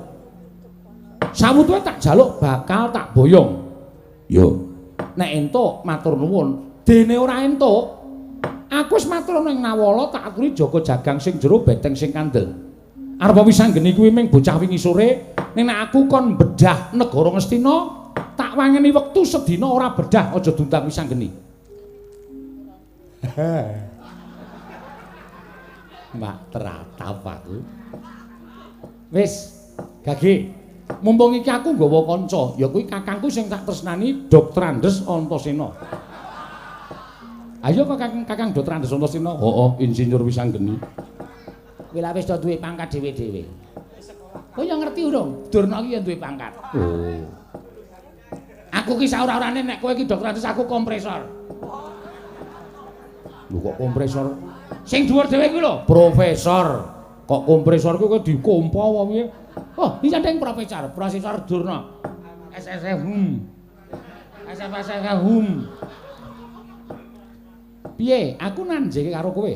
A: Sak wutuhe tak jaluk bakal tak boyong. Yo, nek entuk matur nuwun. Dene ora entuk, aku wis matur ning Nawala tak aturi jaga jagang sing jero beteng sing kandel. Arep Wisanggeni kuwi ming bocah wingi sore, ning nek aku kon bedah negara Ngastina, tak wangeni wektu sedina ora bedah aja diundang Wisanggeni. Mak teratap aku. Wis, Gage. Mumpung iki aku nggawa kanca, ya kuwi kakangku sing tak tresnani Dr. Andes Antasena. Ayo kok kakang Dr. Andes Antasena. Heeh, insinyur Wisanggeni. Kowe lha wis do duwe pangkat dhewe-dhewe. Kowe ya ngerti urung? Durna iki ya duwe pangkat. Oh. Aku ki saora-orane nek kowe iki Dr. Andes aku kompresor. Lho kok kompresor? Sing dhuwur dhewe kuwi lho, profesor. Kok kompresor kuwi dikompo apa piye? Oh, iki jeneng profesor, Profesor Durna. SSF hum. SFSF hum. Piye? Aku nanjeke karo kowe.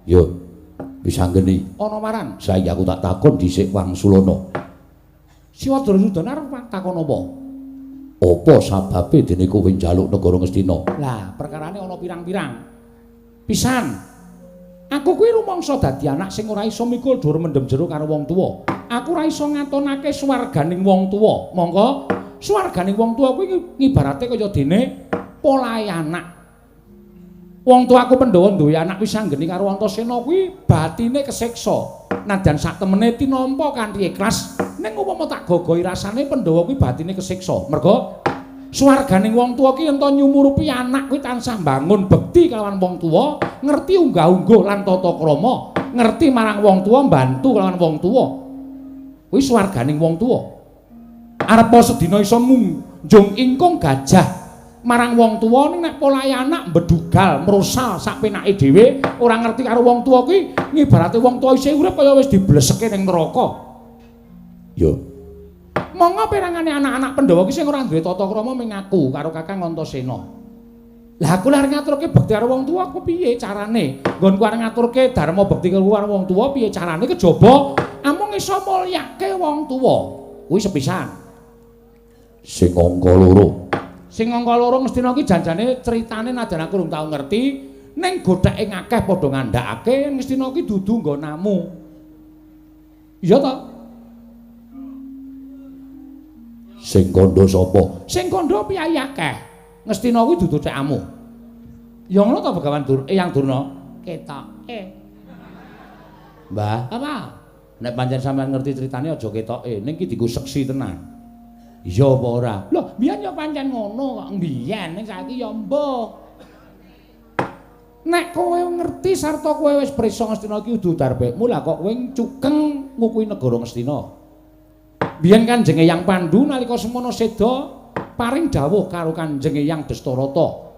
A: Yo. Wisanggeni. Ana waran. Saiki aku tak takon dhisik wangsulana. Siwa Duryudana arep takon apa? Apa sababe dene kowe njaluk negara Ngastina? Lah, perkarane ana pirang-pirang. Pisan. Aku kuwi rumangsa dadi anak sing ora iso mikul dhuwur mendem jero karo wong tuwa. Aku ora iso ngatonake swarganing wong tuwa. Mongko swarganing wong tuwa kuwi ngibarate kaya dene polahe anak. Wong tuaku Pandhawa duwe anak Wisanggeni karo Antasena kuwi batine kesiksa. Nadyan sak temene tinampa kanthi ikhlas, ning upama tak gogoi rasane Pandhawa kuwi batine kesiksa. Merga swarganing wong tuwa ki yen to nyumurupi anak kuwi tansah mbangun bekti kalawan wong tuwa, ngerti unggah-ungguh lan tata krama, ngerti marang wong tuwa, mbantu kalawan wong tuwa. Kuwi swarganing wong tuwa. Arep sedina iso munjung ingkung gajah marang wong tuwa, ning nek polahe anak mbedugal, mrosal sak penake dhewe, ora ngerti karo wong tuwa kuwi ngibarate wong tuwa isih urip kaya wis dibleseke ning neraka. Yo. Monggo perangane anak-anak Pandhawa ki sing ora duwe tata krama ming aku karo Kakang Antasena. Lah aku lha arep ngaturke bekti karo wong tuwa aku piye carane? Nggonku arep ngaturke dharma bekti karo wong tuwa piye carane kejaba amung iso mulyake wong tuwa. Kuwi sepisan. Sing angka loro. Sing angka loro Ngastina ki janjane critane najan aku urung tau ngerti, ning gotheke akeh padha ngandhakake Ngastina ki dudu nggonamu. Iya ta? Sing kandha sapa? Sing kandha piyayi akeh. Ngastina kuwi dudu cekamu. Ya ngono ta Begawan Eyang Durna? Ketoke. Mbah, apa? Nek pancen sampean ngerti critane aja ketoke, ning iki dienggo seksi tenan. Iya apa ora? Lho, mbiyen ya pancen ngono kok mbiyen, ning saiki ya mbuh. Nek kowe ngerti sarta kowe wis prisa Ngastina iki kudu darbekmu, lah kok kowe cukeng ngukuhi negara Ngastina. Biyen Kanjeng Eyang Pandu nalika semono seda paring dawuh karo Kanjeng Eyang Destarata.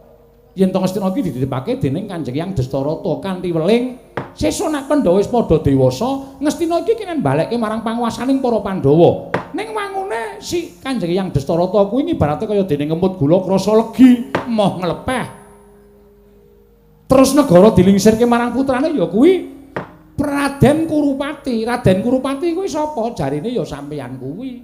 A: Yen to Ngastina iki dititipake dening Kanjeng Eyang Destarata kanthi weling sesuk nek Pandhawa wis padha dewasa, Ngastina iki kenen balekke marang panguwasaning para Pandhawa. Ning wangune si Kanjeng Eyang Destarata kuwi ibarate kaya dene ngemut gula krasa legi, moh nglepeh. Terus negara dilingsirke marang putrane ya kuwi Raden Kurupati. Raden Kurupati kuwi sapa? Jarine ya sampeyan kuwi.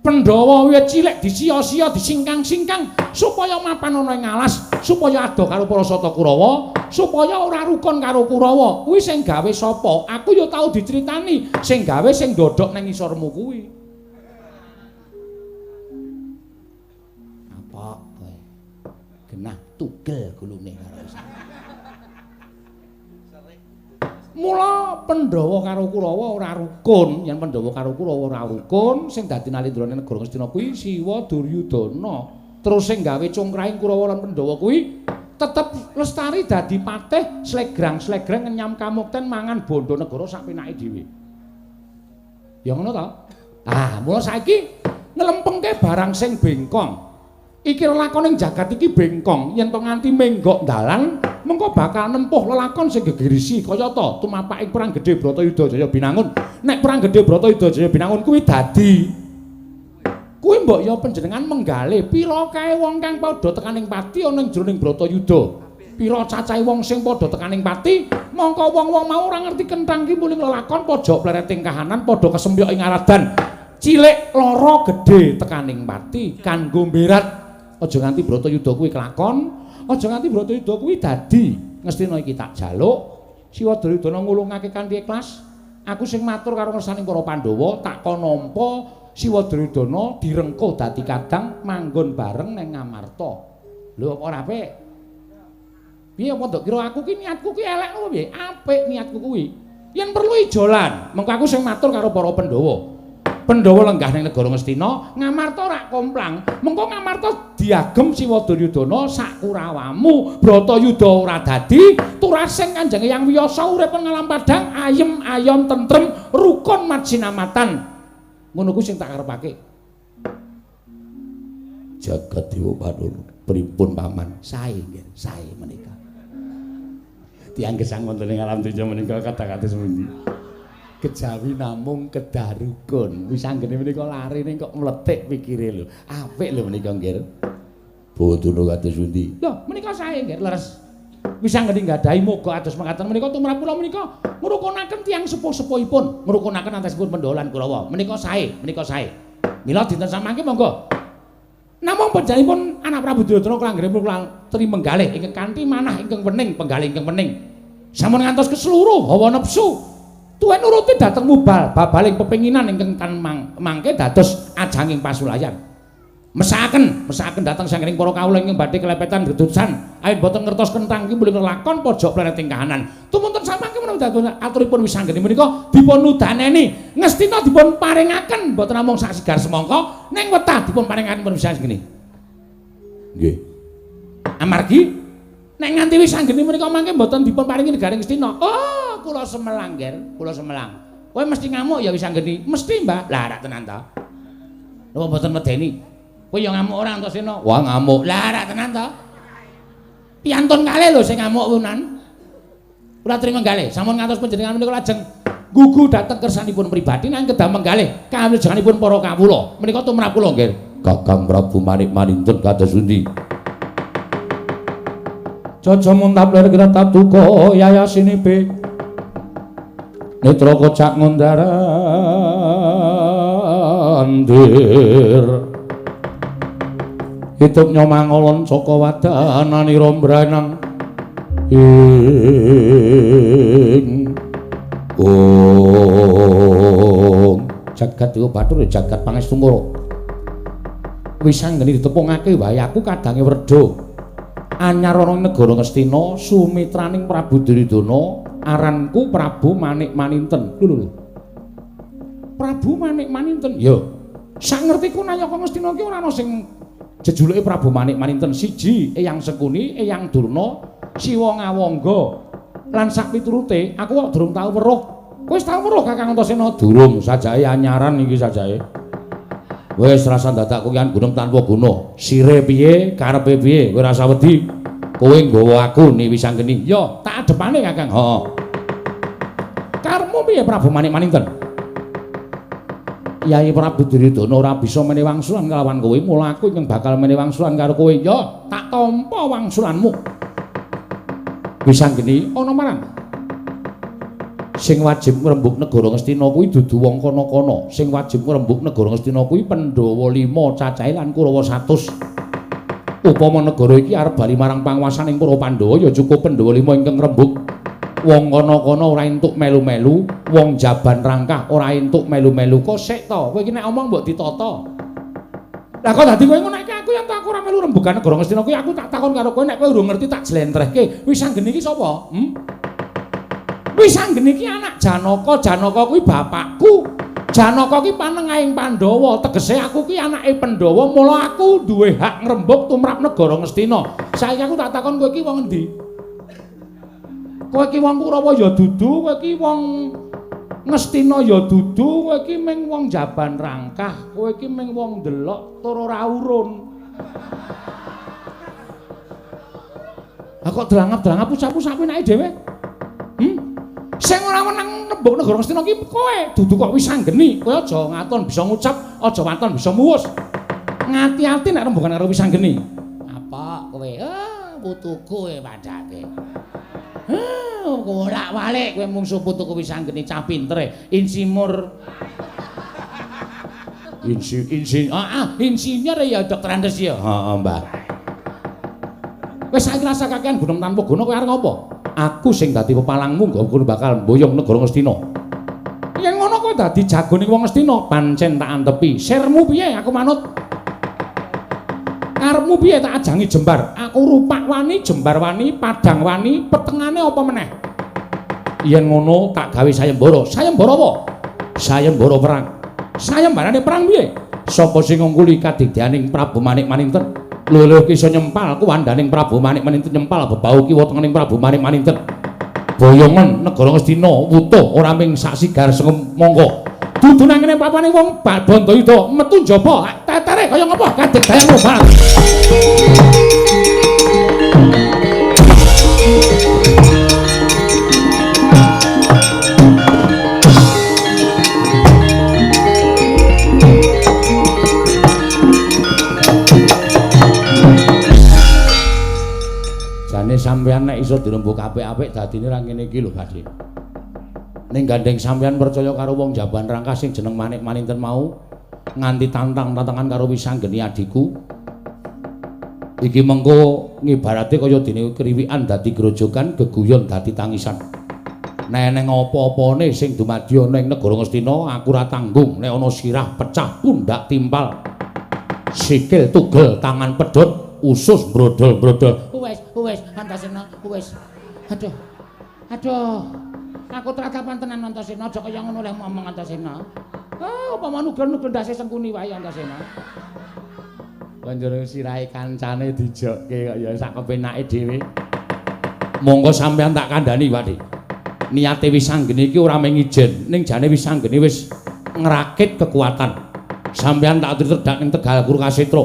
A: Pandhawa wiwit cilik disia-sia, disingkang-singkang supaya mapan ana ing alas, supaya adoh karo para Sata Kurawa, supaya ora rukun karo Kurawa. Kuwi sing gawe sapa? Aku ya tau diceritani, sing gawe sing ndodhok nang ngisormu kuwi. Apa kowe? Genah tugel gulune karo. Mula Pandhawa karo Kurawa ora rukun. Yen Pandhawa karo Kurawa ora rukun, sing dadi nalendrane negara Ngastina kuwi Siwa Duryudana. Terus sing gawe congkrahing Kurawa lan Pandhawa kuwi tetep lestari dadi patih slegrang-slegreng ngenyam kamukten mangan bondo negara sak penake dhewe. Ya ngono ta? Ah, mula saiki nglempengke barang sing bengkong. Iki lelakon ing jagat iki bengkong, yen to nganti menggok dalan mengko bakal nempuh lelakon sing gegerisi kayata tumapaking perang gedhe Bratayuda Jaya Binangun. Nek perang gedhe Bratayuda Jaya Binangun kuwi dadi kuwi mbok ya panjenengan menggale pira kae wong kang padha tekaning pati ana ing jroning Bratayuda. Pira cacahe wong sing padha tekaning pati, mongko wong-wong mau ora ngerti kenthang ki muling lelakon pojok plereting kahanan padha kesempyok ing aradan. Cilik lara gedhe tekaning pati kanggo mberat. Aja nganti Bratayuda kuwi kelakon, aja nganti Bratayuda kuwi dadi. Ngastina iki tak jaluk, Siwa Duryudana ngulungake kanthi ikhlas. Aku sing matur karo ngersaning para Pandhawa, tak kon nampa Siwa Duryudana direngkuh dadi kadang manggon bareng nang Ngamarta. Lho apa ora apik? Piye apa ndok kira aku ki niatku ki elek ngono piye? Apik niatku kuwi. Yen perlu ijolan, mengko aku sing matur karo para Pandhawa. Pandhawa lenggah ning negara Ngastina, Ngamarta rak komplang. Mengko Ngamarta diagem Siwa Duryudana sak kurawamu. Bratayuda ora dadi, turasing Kanjeng Eyang Wiyasa urip ing alam padhang ayem ayom tentrem rukun majinamatan. Ngono kuwi sing tak karepake. Jagat Dewa Bathara, pripun paman? Sae nggih, sae menika. Tiyang gesang wonten ing alam donya menika kata-kata sepundi? Kejawi namung kedah rukun. Wis anggene menika larene kok mletik pikire lho. Apik lho menika nggih. Bodhono kados pundi? Lho, menika sae nggih, leres. Wis anggene nggadahi moga ados mekaten menika tumrap kula menika ngrukunaken tiyang sepuh-sepuhipun, ngrukunaken antasipun Pandhawa lan Kurawa. Menika sae, menika sae. Mila dinten samangke monggo. Namung panjenenganipun anak Prabu Duryudana klanggenipun kula trimenggalih ingkang kanthi manah ingkang wening, penggalih ingkang wening. Sampun ngantos keseluruh hawa nepsu tuwin nuruti dhateng mubal babaling pepinginan ingkang tan mangke dados ajanging pasulayan. Mesakaken, mesakaken dhateng sanggening para kawula ingkang badhe kelepetan gedusan. Awit boten ngertos kenthang ki muling lelakon pojok plereting kahanan. Tumunten samangke menawi dados aturipun wisanggeni menika dipun udaneni, ngestina dipun paringaken boten namung sak sigar semangka ning wetah dipun paringaken pun wisanggeni. Nggih. Amargi nek nganti wisanggeni menika mangke boten dipun paringi negaring Ngastina. Oh, kula semelang, Nger, kula semelang. Kowe mesti ngamuk ya wisanggeni. Mesti, Mbah. Lah rak tenan ta. Napa mboten medeni? Kowe ya ngamuk ora Antasena? Wah, ngamuk. Lah rak tenan ta. Piantun kalih lho sing ngamuk wunan. Kula trima menggalih. Sampun ngantos panjenengan menika lajeng gugu dhateng kersanipun pribadi nanging kedah menggalih kawujanipun para kawula. Menika tumrap kula, Nggih.
B: Kakang Prabu Manik Manintun kados pundi? Jaja muntap lir kretap duka yayasinipe. Netra kocak ngundarandir. Hidup nyomangolon saka wadananira mbranang ing ong
A: jagat Dewa Bathara jagat Pangestu Ngara. Wis anggene ditepungake wae aku kadange werda. Anyar ana ing negara Ngastina sumitraning Prabu Duryudana aranku Prabu Manik Maninten. Lho lho. Prabu Manik Maninten. Ya. Sak ngertiku nayaka Ngastina ki ora ana sing jejuluke Prabu Manik Maninten. Siji Eyang Sengkuni, Eyang Durna, Siwa Ngawangga. Lan sak piturute aku kok durung tau weruh Kowe wis tau weruh Kakang Antasena? Durung, sajake anyaran iki sajake. Wis rasa dadak kowe gunem tanpa guna. Sire piye, karepe piye, kowe rasa wedi. Kowe nggawa aku ni Wisanggeni. Ya, tak adepane Kakang. Heeh. Karepmu piye Prabu Manik Maninten? Yai Prabu Duryudana ora bisa menehi wangsulan kelawan kowe, mula aku ingkang bakal menehi wangsulan karo kowe. Ya, tak tampa wangsulanmu. Wisanggeni ana marang. Sing wajib ngrembug negara Ngastina kuwi dudu wong kono-kono. Sing wajib ngrembug negara Ngastina kuwi Pandhawa 5 cacahe lan Kurawa 100. Upama negara iki arep bali marang panguwasaning para Pandhawa ya cukup Pandhawa 5 ingkang ngrembug. Wong kono-kono ora entuk melu-melu, wong Jaban Rangkah ora entuk melu-melu. Kok sik to? Kowe iki nek omong mbok ditata. Lah kok dadi kowe ngono iki aku yen to aku ora melu rembugan negara Ngastina kuwi aku tak takon karo kowe nek kowe urung ngerti tak jlentrehke. Wisanggeni iki sapa? Wisanggeni iki anak Janaka, Janaka kuwi bapakku. Janaka ki panengahing Pandhawa, tegese aku ki anake Pandhawa, mula aku duwe hak ngrembug tumrap negara Ngastina. Saiki aku tak takon kowe iki wong endi? Kowe iki wong Kurawa ya dudu, kowe iki wong Ngastina ya dudu, kowe iki mung wong Jaban Rangkah, kowe iki mung wong ndelok tur ora urun. Lah kok drangap-drangap usap-usap enake dhewe? Sing ora wenang nembung negara Ngastina ki kowe, dudu kok Wisanggeni. Kowe aja ngaton bisa ngucap, aja waton bisa muwus. Ngati-ati nek rembugan karo Wisanggeni. Apa kowe? Ah, putuku kowe padake. Bolak-balik kowe mungsuh putuku Wisanggeni cah pinter, insimur. Insinyur ya Dokter Andes ya. Heeh, Mbah. Wis saiki rasa kakean gunem tanpa guna kowe arep ngopo? Aku sing dadi pepalangmu nggo bakal mboyong negara Ngastina. Yen ngono kowe dadi jagone wong Ngastina, pancen tak antepi. Sirmu piye aku manut. Karepmu piye tak ajangi jembar. Aku rupak wani, jembar wani, padang wani, petengane apa meneh? Yen ngono tak gawe sayembara. Sayembara apa? Sayembara perang. Sayembarane perang piye? Sapa sing ngungkuli kadigdayaning Prabu Manik Maninten? Lho iso nyempal kuwandaning Prabu Manik Maninten, nyempal bebau kiwa tengening Prabu Manik Maninten. Boyongan negara Ngastina wutuh ora ming sak sigar monggo. Dudu nang kene papane wong Bandayuda metu njaba tetere kaya ngapa kadigdayanmu barang. Sampeyan nek iso dirembug apik-apik dadine ra ngene iki lho, Pakde. Ning gandeng sampeyan percaya karo wong Jaban Rangkah sing jeneng Manik Maninten mau nganti tantang-tantangan karo Wisanggeni adhiku. Iki mengko ngibarate kaya dene kriwikan dadi grojogan, geguyon dadi tangisan. Nek eneng apa-apane sing dumadi ana ing negara Ngastina, aku ora tanggung nek ana sirah pecah, pundak timpal, sikil tugel, tangan pedhot, usus brodol-brodol. Wes, Antasena, wes. Aduh. Aduh. Aku tratapan tenan Antasena, aja kaya ngono leh ngomong Antasena. Ah, upama nugel-nugel ndase Sengkuni wae Antasena. Banjur sirahe kancane dijokke kok ya sak kepenake dhewe. Monggo sampean tak kandhani, Pakde. Niate Wisanggeni iki ora mung ijen, ning jane Wisanggeni wis ngrakit kekuatan. Sampean tak aturi tedhak ning Tegal Kurukasetra.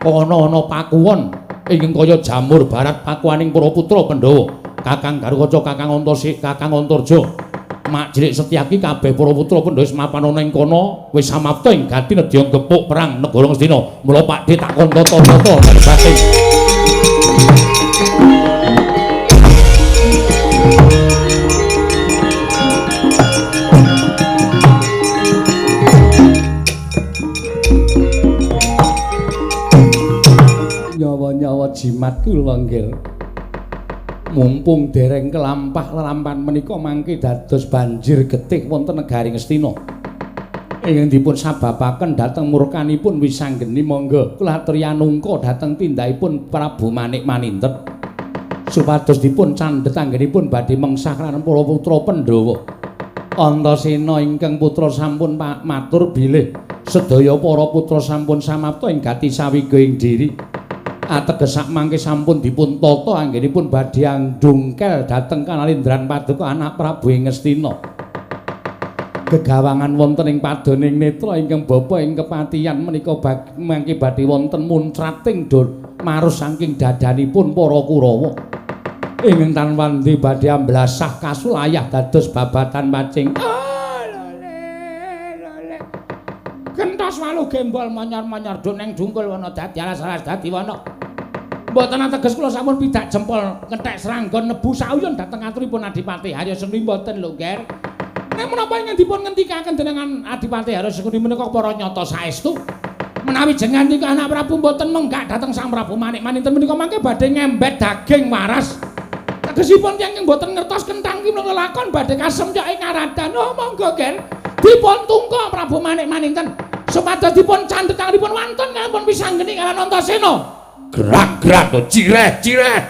A: Kono ana pakuwon ingkang kaya jamur barat pakuwaning para putra Pandhawa. Kakang Garukaca, Kakang Antasik, Kakang Antarja, Mak Cilik Setyaki kabeh para putra Pandhawa wis mapan ana ing kono, wis samapta ing gati nedya gepuk perang negara Ngastina. Mula Pakde tak kon tata-tata darbate. Nyawa-nyawa jimat kula nggih. Mumpung dereng kelampah lelampan menika mangke dados banjir getih wonten negari Ngastina. Ingkang dipun sababaken dhateng murkanipun Wisanggeni, monggo kula aturi anungka dhateng tindakipun Prabu Manik Maninten supados dipun candhet anggenipun badhe mengsah lan para putra Pandhawa. Antasena ingkang putra sampun matur bilih sedaya para putra sampun samapta ing gati sawiga ing diri. Ateges sak mangke sampun dipun tata anggenipun badhe andungkel dhateng kanalindran paduka anak Prabu ing Ngastina. Gegawangan wonten ing padoning netra ingkang bapa ing kepatihan menika mangke badhe wonten muncrating marus saking dadanipun para Kurawa. Ingkang tan wandi badhe amblasah kasulayah dados babatan pacing. Gentos walu gembol monyor-monyor do ning dungkul wana dadi alas-alas dadi wana. Mboten ateges kula sampun pidak jempol kenthek sranggon nebu sauyun dhateng aturipun Adipati Harya Sengkuni mboten lho, Ger. Nek menapa ingkang dipun ngendikaken dening Adipati Harya Sengkuni menika para nyata saestu. Menawi jenengan niku anak Prabu mboten menggak dhateng Sang Prabu Manik Maninten menika mangke badhe ngembet daging waras. Tegesipun tiyang ingkang mboten ngertos kenthang ki menika lakon badhe kasemcok ing karadan. Oh monggo, Ger. Dipun tungka Prabu Manik Maninten supados dipun candhet tanganipun wantun kalampun pisanggeni kaliyan Antasena.
B: Gerak-gerak to cireh-cireh.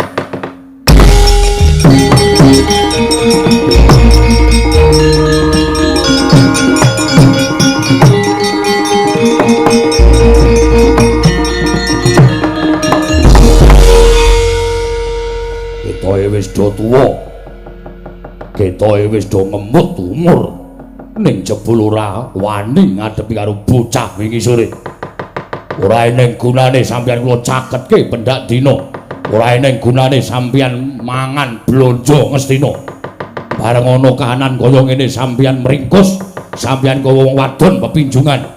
B: Ketoke wis do tuwa. Ketoke wis do ngemut umur. Ning jebul ora wani ngadepi karo bocah wingi sore. Ora eneng gunane sampeyan kula caketke pendak dina. Ora eneng gunane sampeyan mangan blonjo Ngastina. Bareng ana kahanan kaya ngene sampeyan mringkus, sampeyan kaya wong wadon pepinjungan.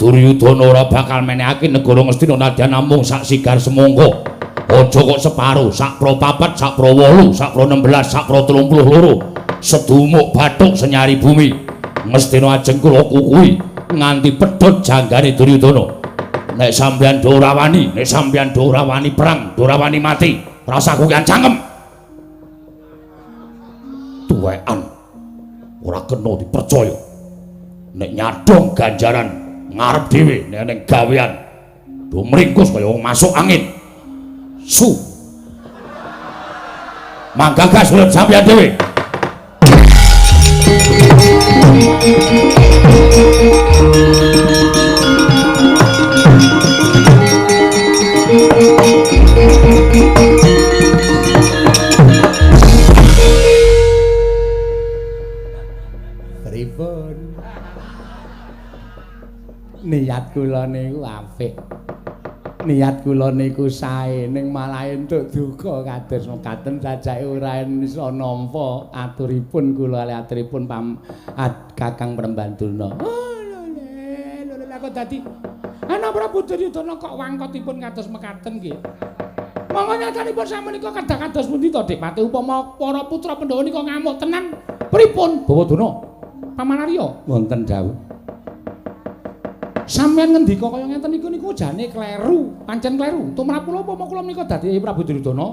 B: Duryudana ora bakal menehake negara Ngastina nadyan namung sak sigar semangka. Aja kok separo, sak pro 4, sak pro 8, sak pro 16, sak pro 32. Sedumuk bathuk senyari bumi. Ngastina ajeng kula kukuhi nganti pedhot janggane Duryudana. Nek sampeyan do ora wani, nek sampeyan do ora wani perang, do ora wani mati, rasa kukian cangkem. Tuwekan ora kena dipercaya. Nek nyadong ganjaran ngarep dhewe, nek ning gawean do mringkus kaya wong masuk angin. Su. Manggagas urip sampeyan dhewe.
A: Pripun? Niat kula niku apik. Niat kula niku sae ning malah entuk duka kados mekaten sajake ora iso nampa aturipun kula kalih aturipun Kakang Prembanduna. Oh lho lho kok dadi ana Prabu Duryudana kok wangkotipun kados mekaten nggih. Monggo nyatanipun samenika kedah kados pundi to Dik Pati upama para putra Pandhawa nika ngamuk tenan pripun? Bawadana Paman Arya wonten dawuh. Sampeyan ngendika kaya ngeten niku niku jane kleru, pancen kleru. Tumrap kula upama kula menika dadi Prabu Duryudana.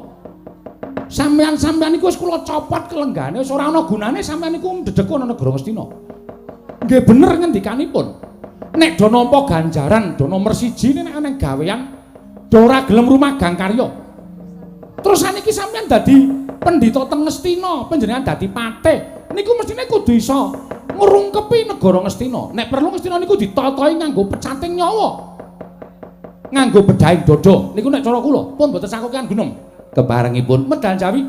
A: Sampeyan-sampeyan niku wis kula copot kelenggane wis ora ana gunane sampeyan niku ndedeka ana negara Ngastina. Nggih bener ngendikanipun. Nek do nampa ganjaran, do nomer 1 nek ana gawean, do ora gelem rumagang karya. Terus saniki sampeyan dadi pendhita teng Ngastina, panjenengan dadi patih. Niku mestine kudu iso ngrungkepi negara Ngastina. Nek perlu Ngastina niku ditatahi nganggo pecating nyawa. Nganggo bedhahing dada. Niku nek cara kula pun mboten sakokean gunem.
B: Keparengipun
A: medal Jawi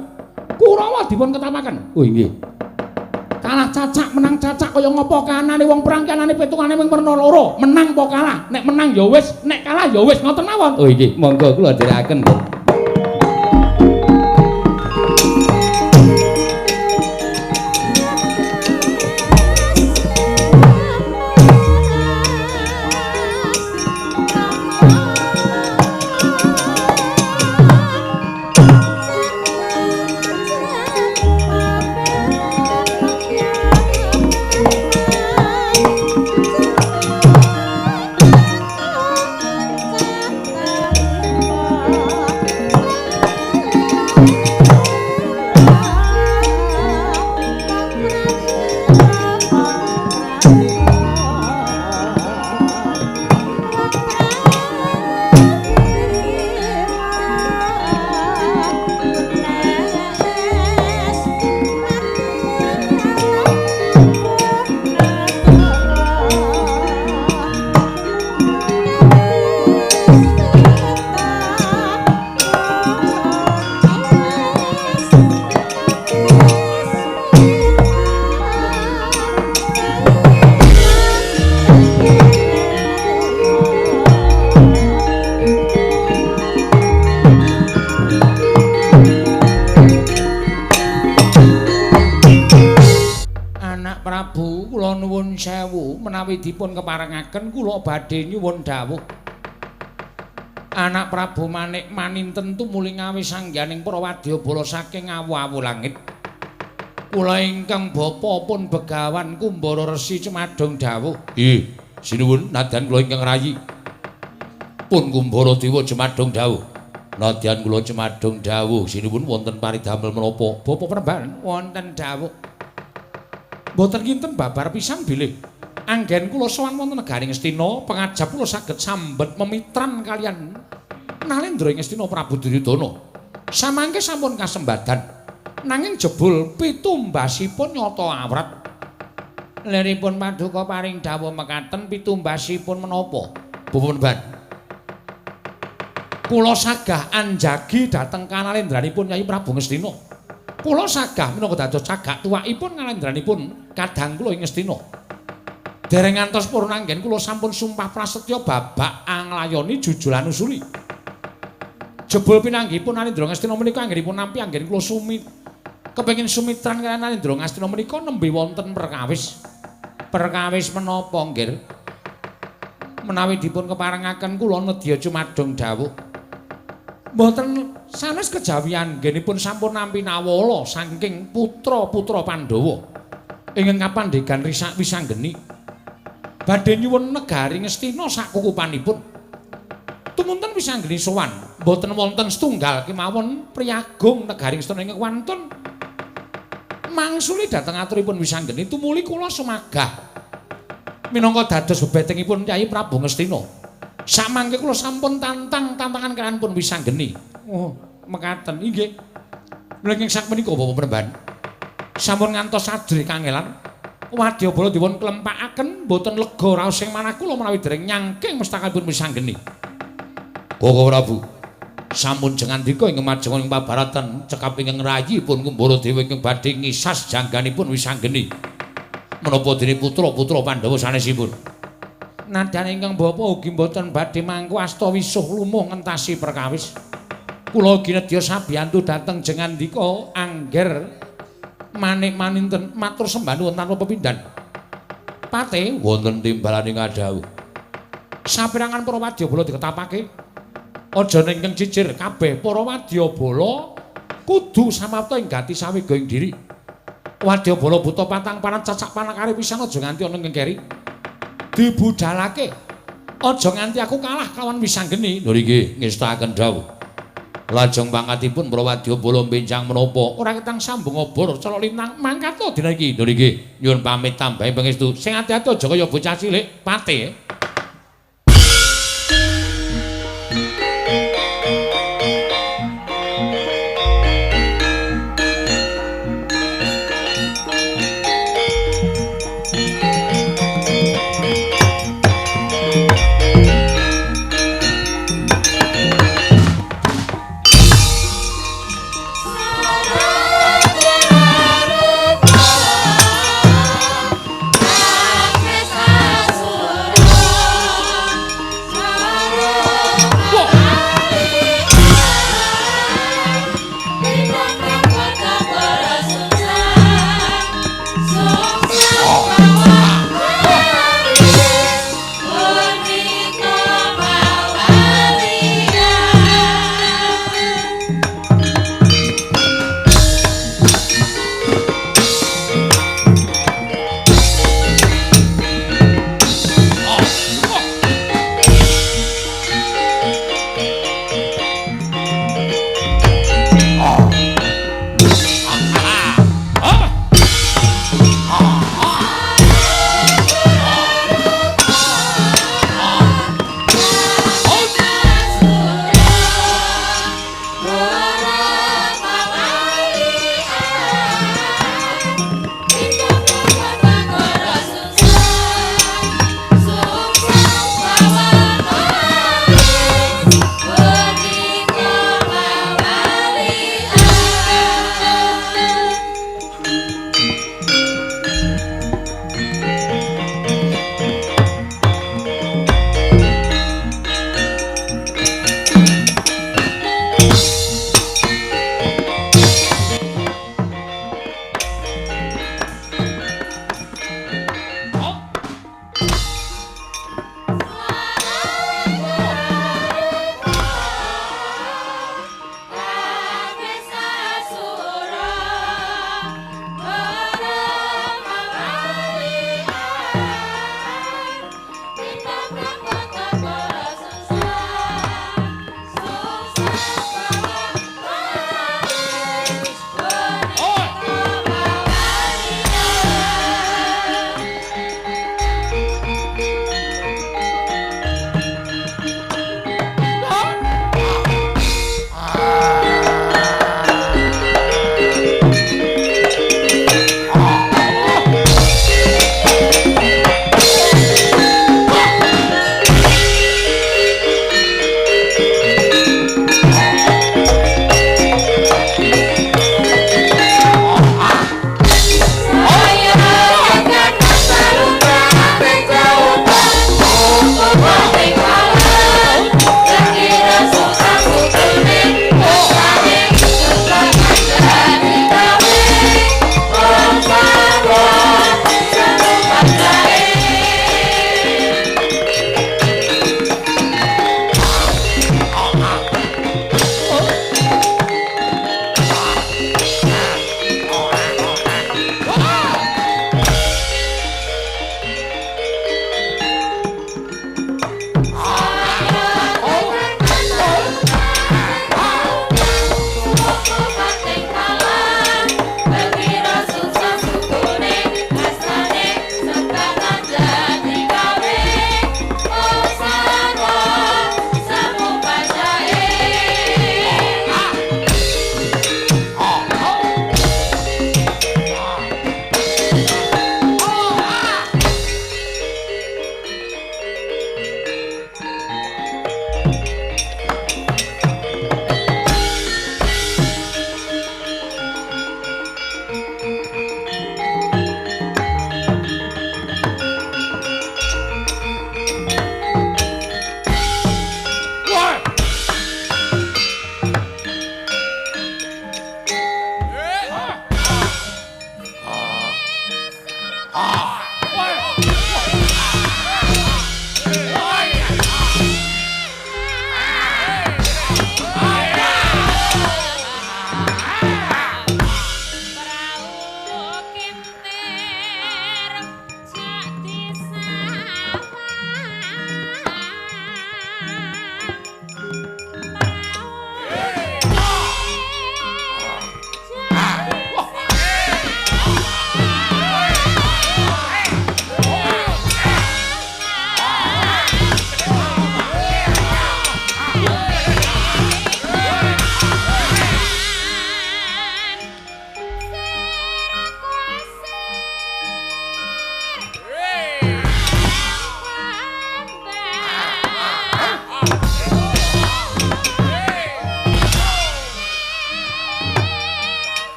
A: Kurawa dipun ketamaken.
B: Oh inggih.
A: Kalah cacak menang cacak kaya ngapa kanane wong perang kanane petungane mung werna loro. Menang apa kalah? Nek menang ya wis, nek kalah ya wis ngoten mawon.
B: Oh inggih, monggo kula dherekaken.
C: Thank you.
A: pangestu menawi dipun keparengaken kula badhe nyuwun dawuh. Anak Prabu Manik Maninten tumuli ngawis sangganing para wadyabala saking awu-awu langit. Kula ingkang bapa pun Begawan Kumbara Resi Cemadong dawuh.
B: Nggih, sinuwun nadyan kula ingkang rayi. Pun Kumbara Dewa Cemadong dawuh. Nadyan kula Cemadong dawuh, sinuwun wonten paridamel menapa?
A: Bapa Penemban wonten dawuh. Mboten kinten babar pisan bilih anggen kula sowan wonten negari Ngastina, pengajap kula saged sambet memitran kaliyan Nalendra ing Ngastina Prabu Duryudana. Samangke sampun kasembadan. Nanging jebul pitumbasipun nyata awrat. Leripun paduka paring dawuh mekaten pitumbasipun menapa?
B: Bapa Penemban,
A: kula sagah anjagi dhateng kanalendranipun Kyai Prabu Ngastina. Kula sagah minangka dados cagak tuwakipun nalendranipun kadang kula ing Ngastina. Dereng ngantos purun anggen kula sampun sumpah prasetya babak anglayoni jujulan usuli. Jebul pinanggihipun Nalendra Ngastina menika anggenipun nampi anggen kula sumit. Kepengin sumitran kaliyan Nalendra Ngastina menika nembe wonten perkawis. Perkawis menapa nggih? Menawi dipun keparengaken kula nedya cumadong dawuh. Mboten sanes kejawian anggenipun sampun nampi nawala saking putra-putra Pandhawa ingkang kapandhegan risak wisanggeni. Badhe nyuwun negari Ngastina sakukupanipun. Tumunten wisanggeni sowan, mboten wonten setunggal kemawon priyagung negari Ngastina ingkang wantun mangsuli dhateng aturipun wisanggeni tumuli kula sumagah minangka dados bebetengipun Kyai Prabu Ngastina. Samangke kula sampun tantang tantangan kaliyan pun wisanggeni. Oh, mekaten inggih. Mlenging sakmenika Bapak Penemban sampun ngantos adri kangelan. Wadyabala dipun klempakaken mboten lega raos ing manah kula menawi dereng nyangking mestakanipun wisanggeni.
B: Koko Prabu, sampun jengandika ing majeng ing pabaratan cekap ingkang rayi pun Kumbara Dewa ingkang badhe ngisas jangganipun wisanggeni. Menapa dene putra-putra Pandhawa sanesipun?
A: Nadyan ingkang bapa ugi mboten badhe mangku asta wisuh lumuh ngentasi perkawis. Kula ugi nedya sabiyantu dhateng jengandika angger Manik Maninten matur sembah nuwun tanpa pepindhan. Pate
B: wonten timbalane ngadhawuh.
A: Saperangan para wadyabala diketapake. Aja nengkeng cicir kabeh para wadyabala kudu samapta ing gati sawega ing diri. Wadyabala buta patang panat cacak panakare pisan aja nganti ana ing keri. Dibudalake. Aja nganti aku kalah kawan wisanggeni.
B: Lho nggih ngestakaken dawuh. Lajeng pangkatipun para wadyabala mbenjang menapa?
A: Ora ketang sambung obor celok lintang mangkat dina iki.
B: Lho nggih nyuwun pamit tambahi pangestu.
A: Sing ati-ati aja kaya bocah cilik pate.
C: Asura.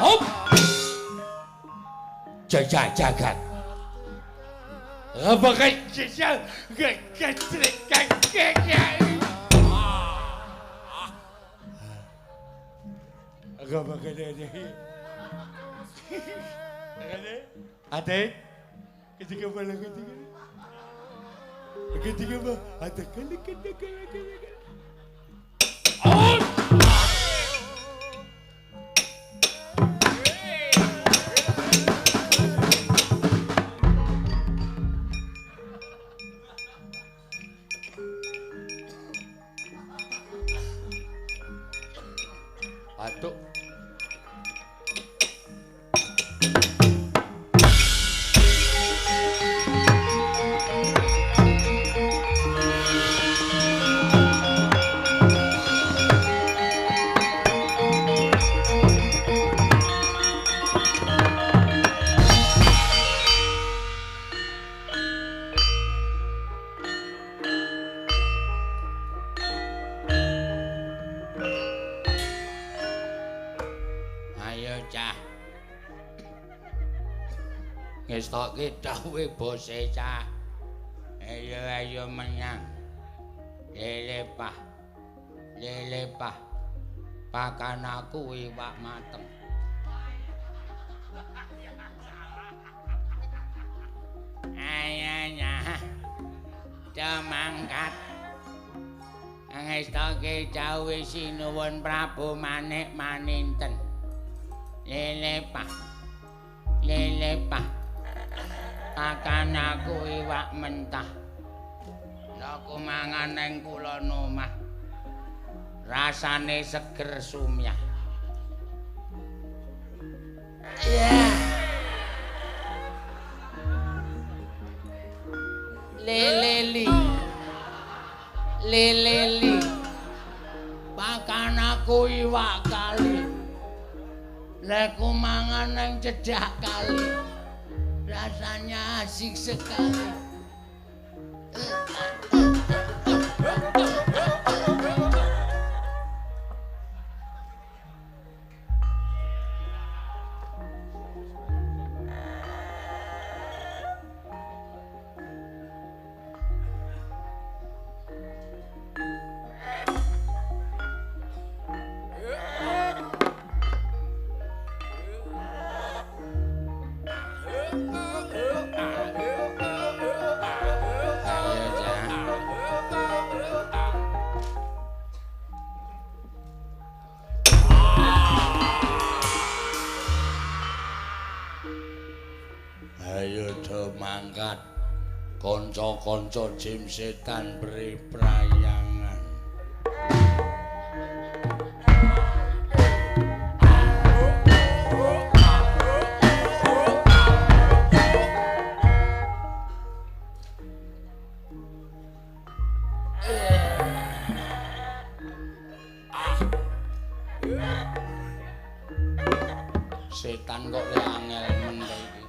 A: Hop. Jaga jaga. Apa kae
C: Ate, ketika bola ketika, ketika bola, ate kali kali kali kali.
A: Aduh. Ngestoke dawuhe bose cah. Ayo ayo menyang. Lele pah. Lele pah. Pakan aku iwak mateng. Ayanya. Demangkat. Ngestoke dawuhe Sinuwun Prabu Manik Maninten. Lele pah. Lele pah. Pakan aku iwak mentah. Aku mangan neng kulon omah. Rasane seger sumyah. Yeah. Leleli. Leleli. Pakan aku iwak kali. Leku mangan neng cedhak kali. Rasanya asik sekali. Mangkat kanca-kanca jim setan beri prayangan. Setan kok le angel men ta iki.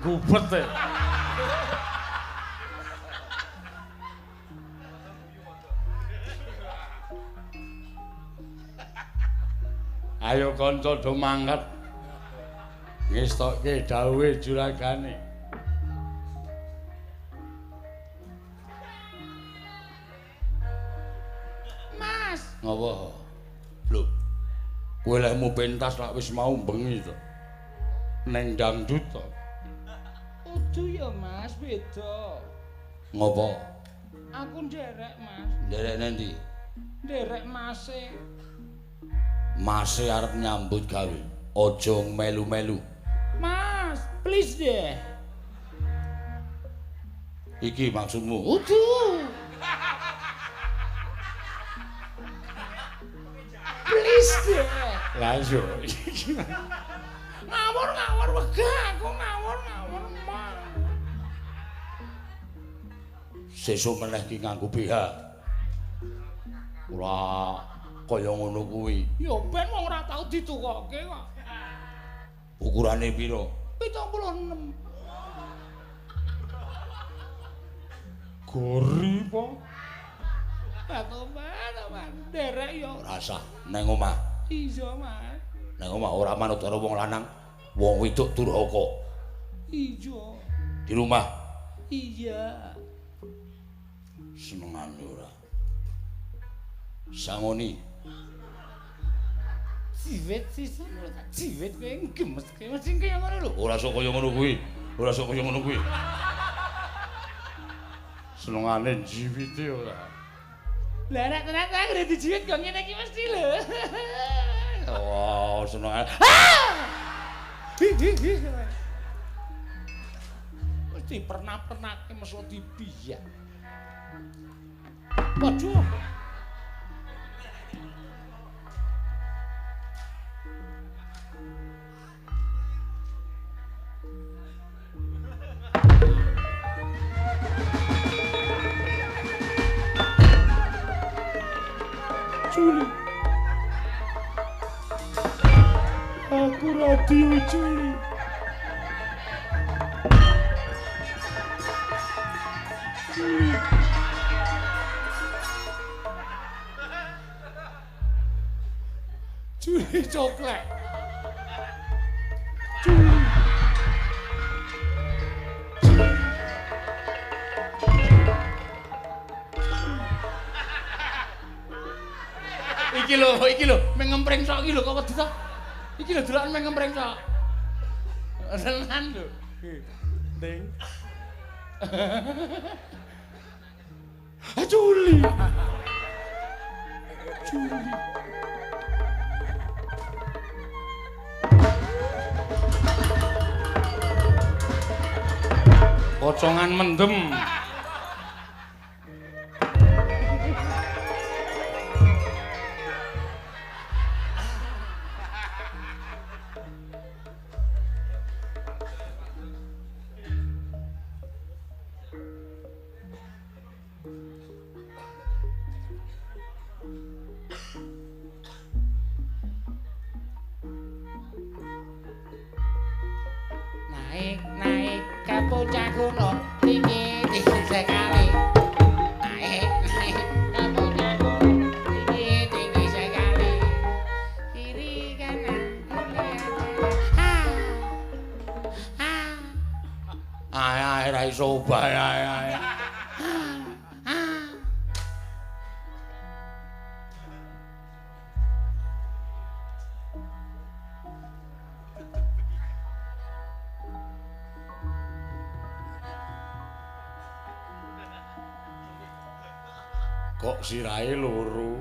C: Gubet e.
A: Ayo kanca do mangkat. Ngestokke dawuhe juragane.
D: Mas.
A: Ngopo? Lho. Kowe lehmu pentas lak wis mau bengi to. Neng dangdut to.
D: Udu ya Mas, beda.
A: Ngopo?
D: Aku nderek, Mas.
A: Nderek nendi?
D: Nderek mase.
A: Mase arep nyambut gawe. Aja melu-melu.
D: Mas, please deh.
A: Iki maksudmu?
D: Udu. Please deh.
A: Lah yo.
D: Ngawur-ngawur wegah aku ngawur-ngawur mah.
A: Sesuk meneh ki nganggo BH. Ora kaya ngono kuwi.
D: Ya ben wong ora tau ditukoke kok.
A: Ukurane pira?
D: 76.
C: Gori po.
D: Batoman, nderek ya.
B: Ora sah nang omah.
D: Iya, Mas.
B: Nang omah ora manut karo wong lanang, wong wedok durhaka.
D: Iya.
B: Di rumah.
D: Iya.
B: Senengane ora. Sangoni.
D: Jiwit sisan ora tak jiwit kowe gemes kowe mesti kaya ngono lho.
B: Ora sok kaya ngono kuwi. Ora sok kaya ngono kuwi. Senengane jiwite ora.
D: Lah nek tenan ta anggere dijiwit kok ngene iki mesti lho.
B: Oh, senengane.
D: Hi hi hi. Mesti pernah-pernahke meso dibiyak. Waduh. Juli. Aku radio Juli. Juli. Juli coklat. Juli.
C: Iki lho, meng ngempreng sok iki lho kok wedi to. Iki lho deloken meng ngempreng sok. Tenan lho. Ding.
D: Juli. Juli.
C: Pocongan mendem.
D: Naik-naik ke puncak gunung tinggi-tinggi sekali. Naik-naik ke puncak gunung tinggi-tinggi sekali. Kiri kanan kulihat. Ha. Ha.
B: Ae ae ra iso obah ae ae.
D: Ha.
B: Kok sirahe loro?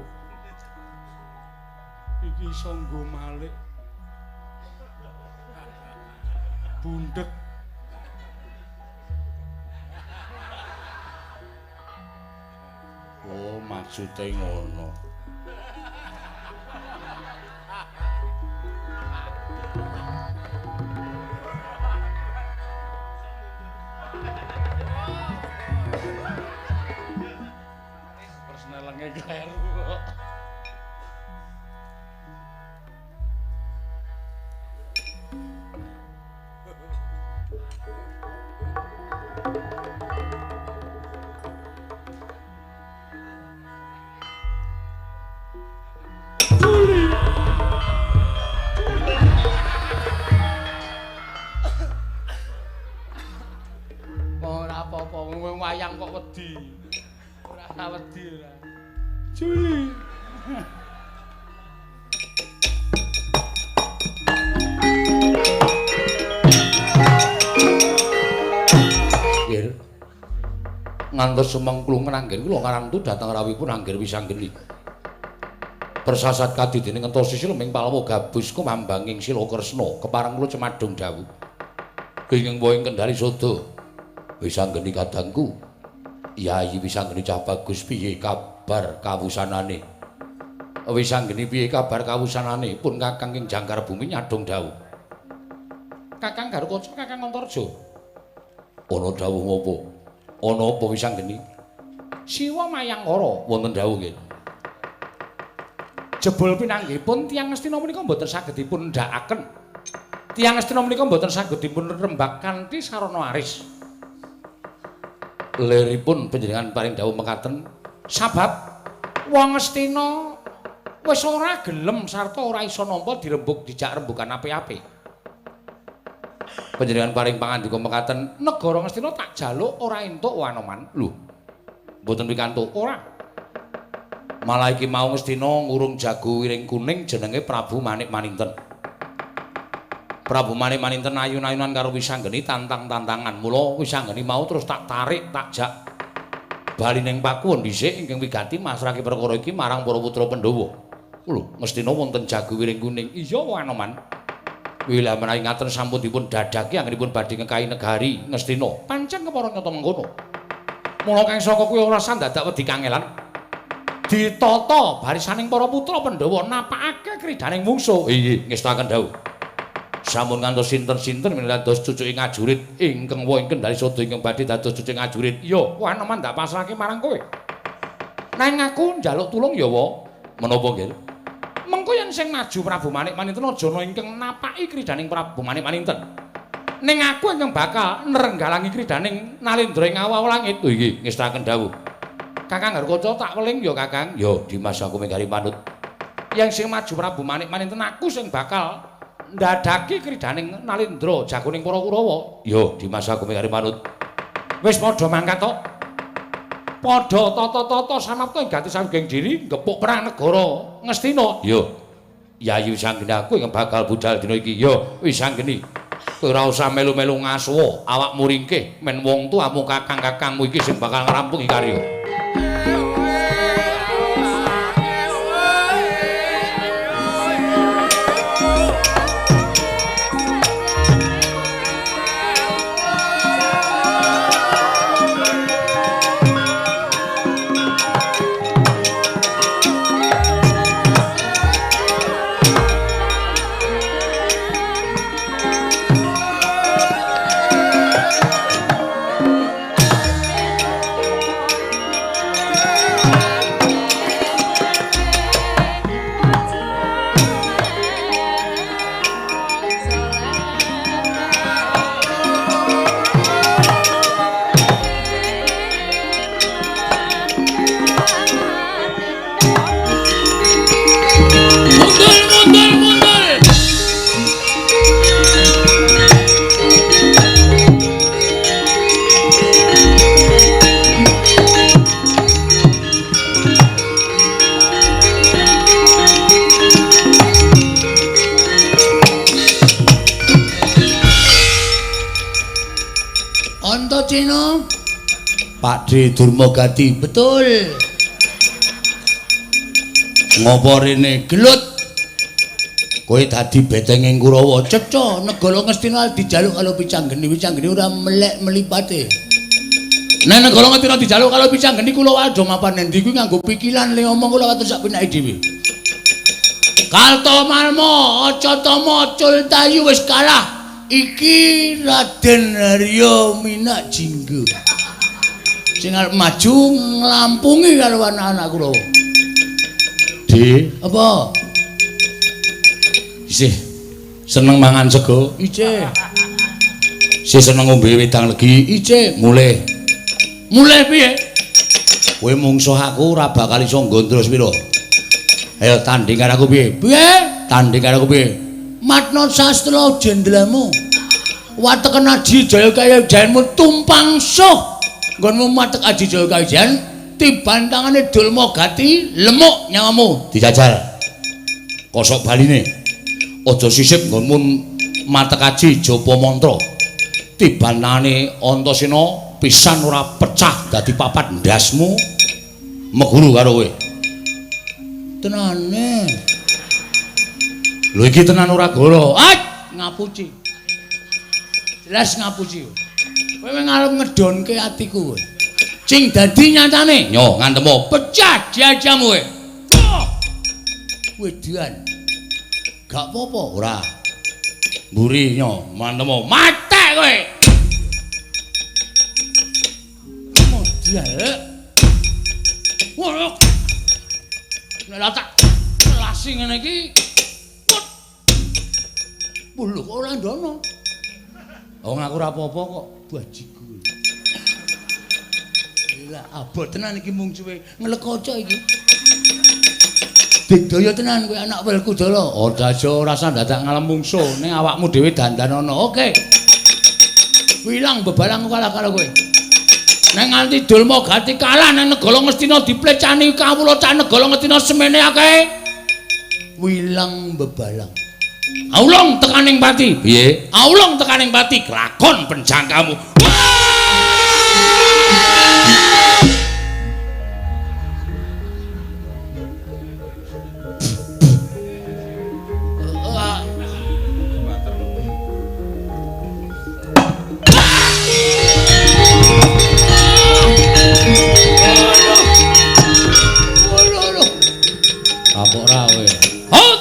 C: Iki iso nggo malik. Bundek.
B: Oh, maksude ngono.
C: Persnelenge kleru kok. Ora apa-apa, wong wayang kok wedi. Ora wedi ora.
D: Juli.
B: Nggih. Ngantos sumengklung anggen kula ngarantu dhateng rawuhipun Anggir Wisanggeni. Persasat kadidene ngentosi sila ming palwa gabus kumambanging sila Kresna kepareng kula cemadung dawuh. Ingkang wohing Kendari Sada. Wisanggeni kadangku. Yayi Wisanggeni cah bagus piye kabar kawusanane? Wisanggeni piye kabar kawusanane pun Kakang ing jangkar bumi nyadong dawuh. Kakang Garukaca, Kakang Antarja. Ana dawuh ngopo? Ana apa Wisanggeni?
D: Siwa Mayangkara
B: wonten dawuh nggih.
A: Jebul pinanggihipun tiyang Ngastina menika mboten saged dipun ndhakaken. Tiyang Ngastina menika mboten saged dipun rembak kanthi sarana aris. Leripun panjenengan paring dawuh mekaten sabab wong Ngastina wis ora gelem sarta ora iso nampa dirembug dijak rembugan apik-apik. Panjenengan paring pangandika mekaten negara Ngastina tak jaluk ora entuk Wanoman. Lho, mboten pikantuk ora. Malah iki mau Ngastina ngurung jago wiring kuning jenenge Prabu Manik Maninten. Prabu Manik Maninten ayun-ayunan karo Wisanggeni tantang-tantangan. Mula Wisanggeni mau terus tak tarik tak jak bali ning Pakuwon dhisik ingkang wigati masrahke perkara iki marang para putra Pandhawa. Lho, Ngastina wonten jago wiring kuning. Iya Wanoman. Wilah menawi ngaten sampun dipun dadhaki anggenipun badhe ngekahi negari Ngastina. Pancen kepara nyata mengkono. Mula kang saka kuwi ora sandadak wedi kangelan. Ditata barisaning para putra Pandhawa napakake kridaning mungsuh. Inggih, ngestakaken dawuh. Sampun ngantos sinten-sinten menawi dados cucuke ngajurit ingkang wa ing Kendari Sada ingkang badhe dados cucuke ngajurit. Iya, Wanoman ndak pasrahke marang kowe. Nanging aku njaluk tulung ya, wa. Menapa nggih? Mengko yen sing maju Prabu Manik Maninten aja ana ingkang napaki kridaning Prabu Manik Maninten. Ning aku ingkang bakal nerenggalangi kridaning Nalendra ing awaw langit. Lho iki ngestakaken dawuh. Kakang Harkaca tak weling ya, Kakang. Ya, Dimas aku mengkari manut. Yen sing maju Prabu Manik Maninten aku sing bakal ndadhaki kridaning Nalendra jagoning para Kurawa. Ya, Dimas aku mengkari manut. Wis padha mangkat tok. Padha tata-tata samapta ing gati sanggeng diri gepuk perang negara Ngastina. Ya. Yayi Wisanggeni aku ingkang bakal budal dina iki. Ya, Wisanggeni. Kowe ora usah melu-melu ngasuwa, awakmu ringkih men wong tuamu kakang-kakangmu iki sing bakal ngrampungi karya.
E: Antasena Pakde Durmagati, betul. Ngopo rene gelut? Kowe dadi betenging Kurawa. Ceca negara Ngastina dijaluk karo Wisanggeni. Wisanggeni ora melek melipate. Nek negara Ngastina dijaluk karo Wisanggeni kula wae mapan endi kuwi nganggo pikiran le omong kula kados sak penake dhewe. Kartomarma, Acatama, Cultayu wis kalah. Iki Raden Haryo Minak Jinggo sing arep maju nglampungi karo anak-anak Kurawa.
A: Di,
E: apa?
A: Isih seneng mangan sego?
E: Ijih.
A: Isih seneng ngombe wedang legi?
E: Ijih.
A: Mulih.
E: Mulih piye?
A: Kowe mungsuh aku ora bakal iso nggondro sepiro. Ayo tanding karo aku piye?
E: Piye?
A: Tanding karo aku piye?
E: Matna sastra jendelamu. Wateken Aji Jaya Kawijayanmu tumpang suh. Nggonmu matek Aji Jaya Kawijayan tiban tangane Durmagati lemuk nyawamu.
A: Dijajal. Kosok baline. Aja sisip nggonmu matek Aji japa mantra. Tiban tangane Antasena pisan ora pecah dadi papat ndasmu meguru karo kowe.
E: Tenane.
A: Lho iki tenan ora goro.
E: Ah, ngapuci. Jelas ngapuci. Kowe ngarep ngedonke atiku kowe. Sing dadi nyatane
A: nyo ngantemo
E: pecah jajamu kowe. Wedan. Gak apa-apa
A: ora. Mburi nyo mantemo
E: matek kowe. Modal. Wah. Nek tak kelasi ngene iki. Lho kok ora ndono.
A: Wong aku ora apa-apa kok
E: bajiku. Abot tenan iki mungsuhe, nglekaca iki. Digdaya tenan kowe anak Werkudara. Ora aja ora usah dadak ngalem mungsuh, ning awakmu dhewe dandanono. Oke. Wilang bebalang kalah karo kowe. Nek nganti Dulma Gati kalah nang negara Ngastina diplecani kawula cah negara Ngastina semene akeh. Wilang bebalang. Aulung tekaning pati. Piye? Aulung tekaning pati kelakon penjangkamu. Kapok ra kowe. Hot.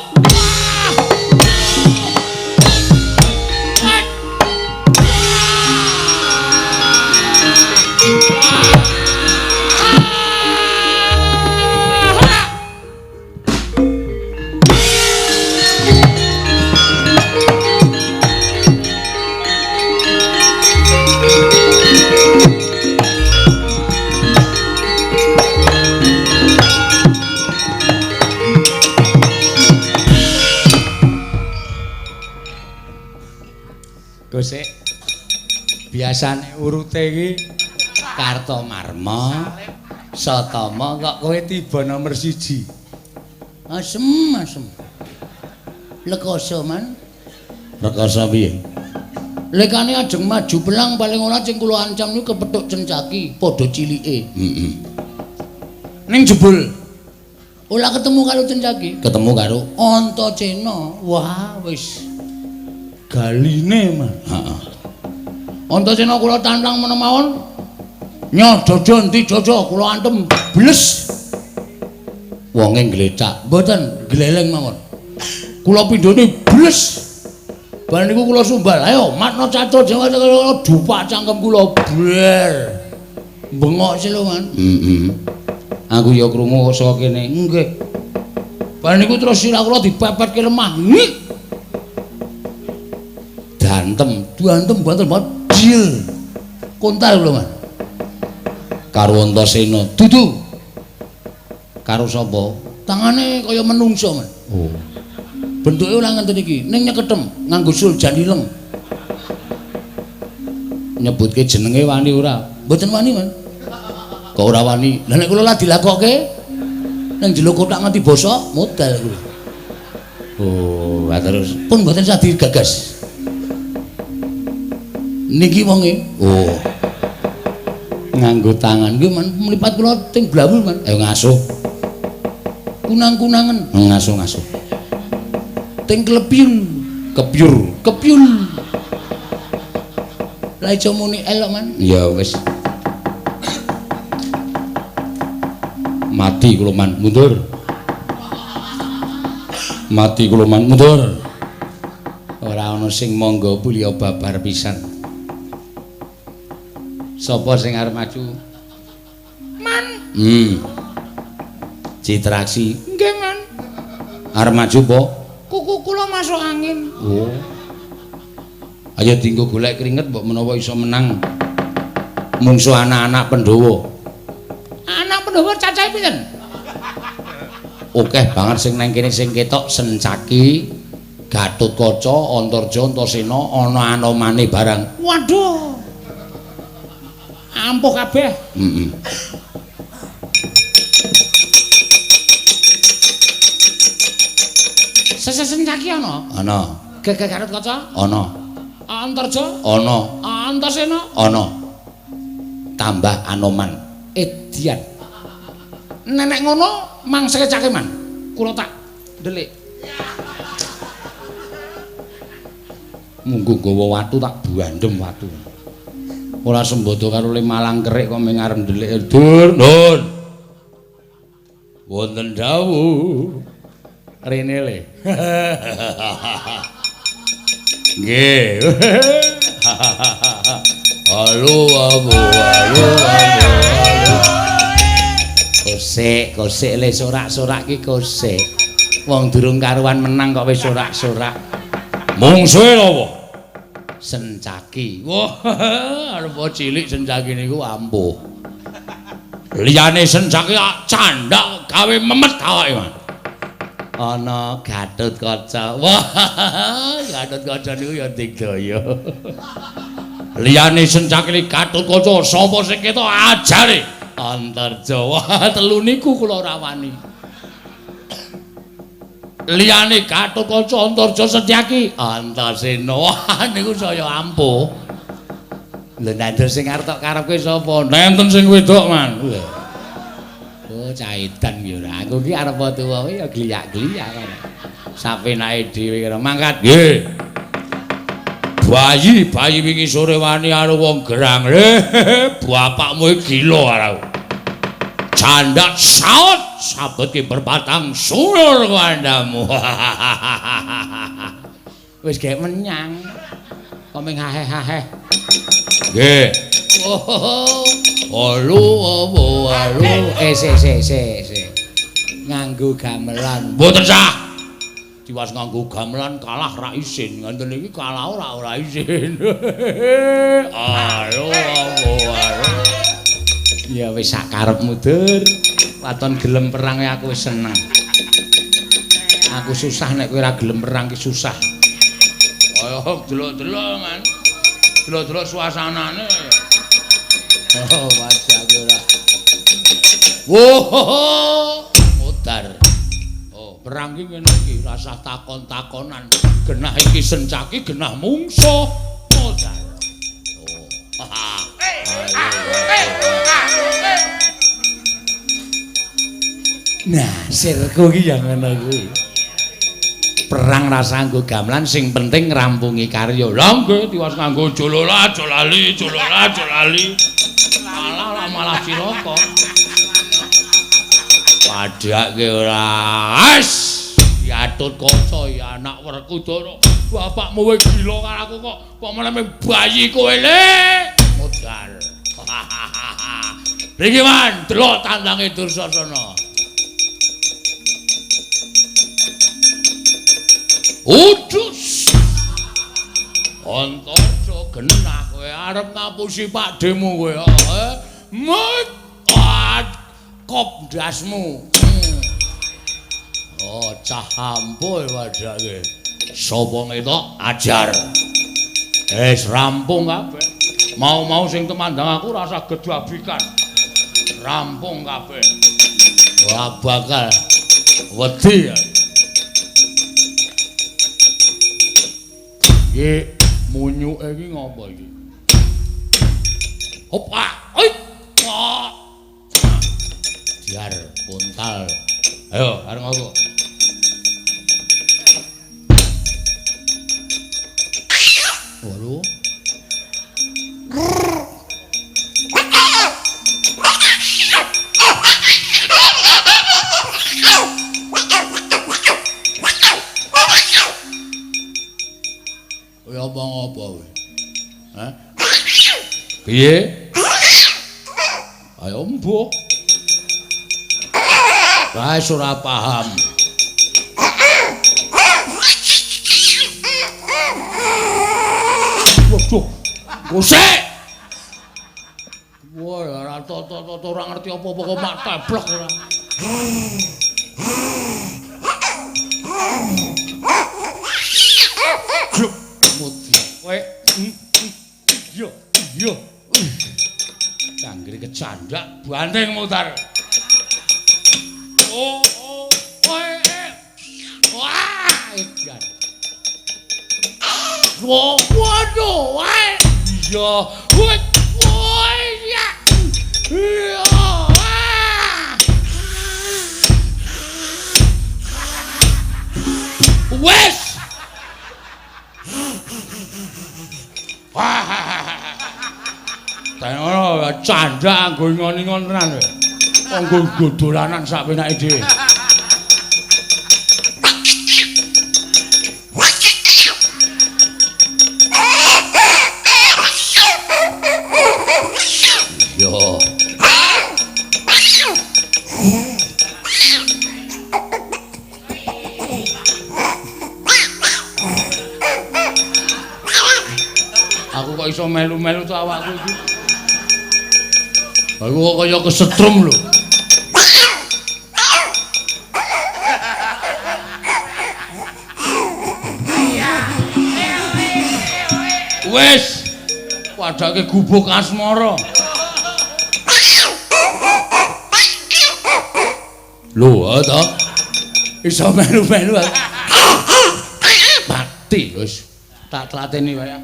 E: Gosek biasane urute iki Kartomarma Satama kok kowe tiba nomor 1. Asem asem. Lekoso man. Lekoso piye? Lekane ajeng maju pelang paling ora sing kula ancam niku kepethuk Cencaki padha cilike. Heeh. Ning jebul ora ketemu karo Cencaki, ketemu karo Antasena. Wah wis galine man. Heeh. Antasena kula tantang meneh mawon. Nyo jojo endi jojo kula antem bles. Wonge glecak, mboten gleleng mawon. Kula pindhone bles. Bar niku kula sumbal. Ayo matno catur jawa dupak cangkem kula bler. Bengok sih lho man. Heeh. Aku ya krungu saka kene. Nggih. Bar niku terus sirah kula dipepetke lemah. Ngik. Dantem, dantem banter banget. Jil. Kontal lho man. Karo Antasena. Dudu. Karo sapa? Tangane kaya menungso man. Oh. Bentuke ora ngenten iki, ning nyeketem nganggo suljan ileng. Nyebutke jenenge wani ora? Mboten wani, Man. Kok ora wani? Lah nek kula lah dilakokke ning jero kothak nganti bosok modal kula. Oh, lah terus pun mboten sah digagas. Niki wonge. Oh. Nganggo tangan nggih man, mlipat kula ting blawul man. Ayo ngasuh. Kunang-kunangen ngasuh-ngasuh. Ting klepyul, kepyur, kepyul. Lah iso muni elok man. Ya wis. Mati kula man, mundur. Mati kula man, mundur. Ora ana sing monggo pulya babar pisan. Sapa sing arep maju? Man. Citraksi. Nggih, Man. Arep maju apa? Kuku kula masuk angin. Oh. Ayo dienggo golek keringet mbok menawa iso menang. Mungsuh anak-anak Pandhawa. Anak Pandhawa cacahe pinten? Akeh banget sing nang kene sing ketok Sencaki, Gatotkaca, Antarja, Antasena, ana anomane barang. Waduh. Ampuh kabeh. Heeh. Sencaki ana? Ana. Gatotkaca? Ana. Antarja? Ana. Antasena? Ana. Tambah Anoman. Edian. Nenek ngono mang sekecake man. Kula tak ndelik. Munggo gawa watu tak buandem watu. Ora sembodo karo le Malang kerik kok mung arep ndelik. Dur, nun. Wonten dawuh. Rene le. Nggih. Halo abu, halo abu, halo. Kosek, kosek le sorak-sorak ki kosek. Wong durung karuan menang kok wis sorak-sorak. Mungsuhe lho. Sencaki. Wah, arep cilik Sencaki niku ampuh. Liyane Sencaki candhak gawe memet awake, Mas. Ana Gatotkaca. Wah, Gatotkaca niku ya digdaya. Liyane Sencaki Gatotkaca sapa sing ketok ajare? Antarja. Wah, telu niku kula ora wani. Liyane Gatotkaca, Antarja, Setyaki, Antasena. Wah, niku saya ampuh. Lha nandur sing arep tok karepke sapa? Nenten sing wedok, Man. Oh, caitan ki ora. Aku ki arep tuwa ya gliyak-gliyak kono. Sapenake dhewe karo mangkat. Nggih. Bayi, bayi wingi sore wani karo wong gerang. Bapakmu gila karo. Candak saut sabet ki berpatang sumur kandamu. Wis gek menyang. Kok ming haheh-haheh. Nggih. Oh, alu opo alu. Se se se se. Nganggo gamelan. Mboten sah. Tiwas nganggo gamelan kalah ra isin. Ngoten iki kalah ora ora isin. Alu opo alu. Ya wis sak karepmu, Dur. Waton gelem perang aku wis seneng. Aku susah nek kowe ora gelem perang ki susah. Ayo delok-delok, Man. Delok-delok suasanane. Oh, wajahku ora. Woh, modar. Oh, perang ki ngene iki, rasah takon-takonan. Genah iki Sencaki, genah mungsuh. Modar. Oh. Nah, sirku ki ya ngono kuwi. Perang rasa nganggo gamelan sing penting ngrampungi karya. Lha nggih tiwas nganggo jolola jolali jolola jolali. Malah malah cilaka. Padhake ora. As diatut kaca ya anak Werkudara. Bapakmu wis gila karo aku kok kok malah bayi kowe le. Modal. Mriki Man, delok tandange Dursasana. Udus. Antarja genah kowe arep ngapusi pakdemu kowe. Met kop ndasmu. Oh, cah ampuh wadake. Sapa ngetok ajar. Wis rampung kabeh. Mau-mau sing temandang aku rasa gedabikan. Rampung kabeh. Ora bakal wedi. Iki munyuke iki ngopo iki? Hop ah. Oi. Biar puntal. Ayo arep ngopo? Waduh. Kowe omong apa kowe? Hah? Piye? Ayo mbuh. Wah, ora paham. Waduh. Gosek. Wah, ora toto-toto ora ngerti apa-apa kok mak teblek ora. Kowe iya iya. Canggri kecandak banting mutar. Oh oh kowe wah edan. Wah waduh wae. Iya. Woi ya. Iya. Wes. Wah. Ngono candhak nggo ingon-ingon tenan kowe. Nggo nggo dolanan sak penake dhewe. Yo. Aku kok iso melu-melu to awakku iki. Aku kok kaya kesetrum lho. Wis, padake gubuk asmara. Lho, to. Iso melu-melu. Mati wis. Tak tlateni wae.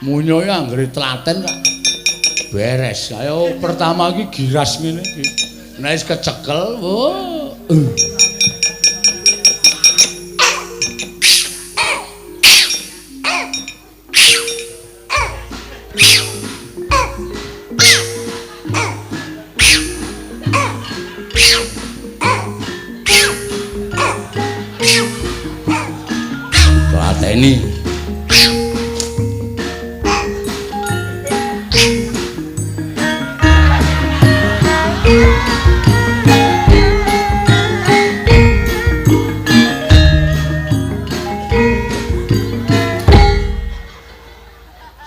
E: Munyoe anggere tlaten kok beres. Ayo pertama iki giras ngene iki. Nek wis kecekel, wo. Tlateni.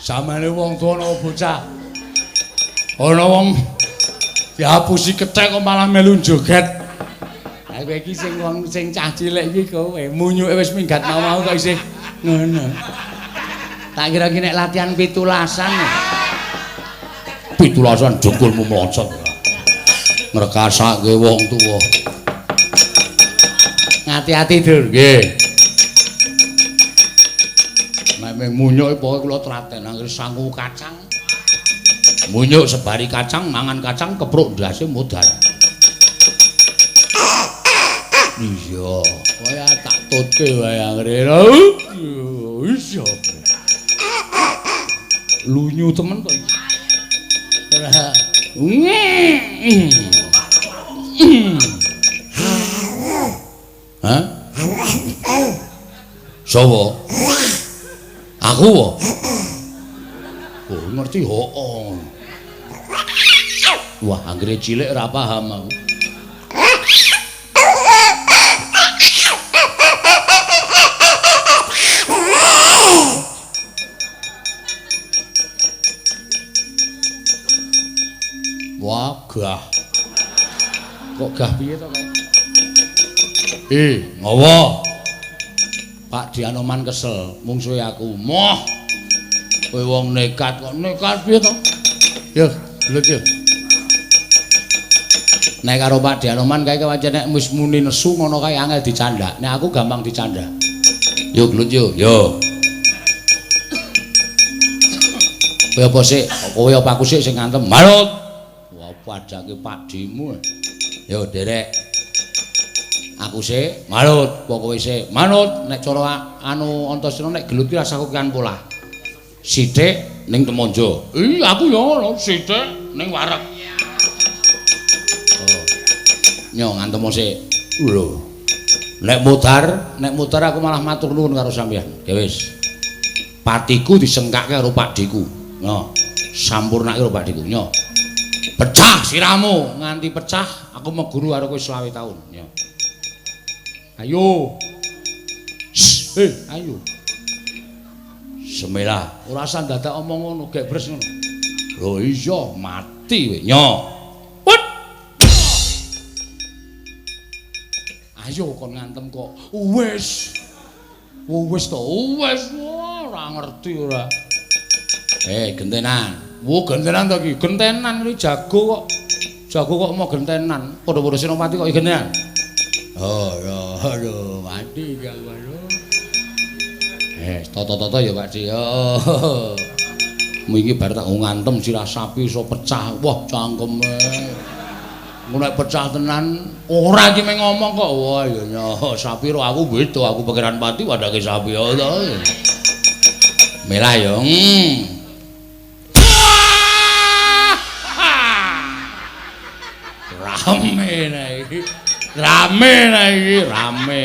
E: Samane wong tuwa ana bocah. Ana wong dihapusi kethek kok malah melu joget. Lah kowe iki sing wong sing cah cilik iki kowe munyuke wis minggat mau-mau kok isih ngono. Tak kira iki nek latihan pitulasan. Pitulasan dengkulmu mlocot. Ngrekasake wong tuwa. Ngati-ati, Dur. Nggih. Nek mung munyuk pokoke kula tlaten anggere sangu kacang. Munyuk sebari kacang, mangan kacang kepruk ndase modar. Iya, kaya tak tutke wae anggere. Iya. Lunyu temen kok iki. Ora. Hah? Sopo? Aku wo. Oh, ngerti hoo. Wah, anggere cilik ora paham aku. Wah, gah. Kok gah piye to kae? Ngowo. Pak Dianoman kesel, mungsuhe aku. Moh. Kowe wong nekat kok nekat piye to? Yo, gelut yo. Nek karo Pak Dianoman kae kewajan nek wis muni nesu ngono kae angel dicandak. Nek aku gampang dicandak. Yo gelut yo. Yo. Kowe apa sik? Kowe apa aku sik sing ngantem? Manut. Wah, padake Pakdimu. Yo derek. Aku sik manut, apa kowe sik manut. Nek cara anu Antasena nek gelut ki rasah kokean polah. Sithik ning Temonjo. Ih, aku yo ngono, sithik ning wareg. Oh. Nyo ngantem sik. Lho. Nek mudar aku malah matur nuwun karo sampeyan. Ya wis. Patiku disengkake karo Pakdiku. Nyo, sampurnake karo Pakdiku. Nyo. Pecah siramu, nganti pecah aku meguru karo kowe 25 taun. Nyo. Ayo. Shh, ayo. Semela, ora usah dadak omong ngono, gek bres ngono. Lho iya, mati kowe. Nyo. Put. Ayo kon ngantem kok. Wis. Wis to, wis. Ora ngerti ora. Gentenan. Wo gentenan to iki. Gentenan iki jago kok. Jago kok mau gentenan. Padha-padha Senopati kok gentenan. Oh, aduh, mati iki aku aduh. Toto-toto ya Pak Di. Oh. Wingi bar tak ngantem sirah sapi iso pecah. Wah, cangkeme. Ngono nek pecah tenan, ora iki mung ngomong kok. Wah, ya nyo, sapi ro aku beda, aku Pangeran Pati wadake sapi. Oh. Melah ya. Rame nek iki. Rame nek iki, rame.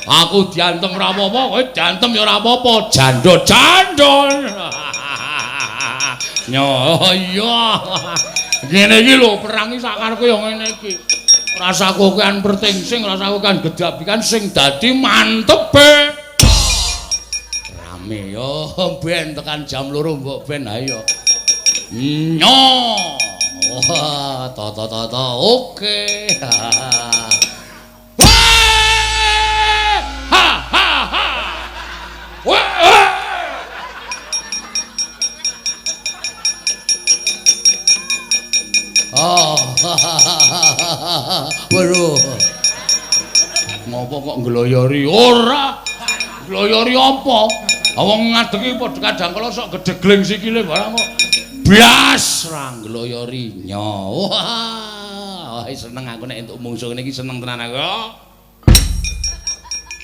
E: Aku diantem ora apa-apa, kowe diantem ya ora apa-apa. Jandol-jandol. Nyo, iya. Ngene iki lho, perang iki sakarepku ya ngene iki. Rasa kokean pertingsing, rasa kokean gedabikan sing dadi mantepe. Rame yo, ben tekan jam 2 mbok ben ayo. Nyo. Wah, to to to to. Oke. Ha ha ha. Oh. Waduh. Ngopo kok ngloyori? Ora. Ngloyori apa? Wong ngadegi padha kadang kala sok gedegling sikile barang kok. Blas ra ngloyori. Nyo. Wah, seneng aku nek entuk mungsuh ngene iki seneng tenan aku.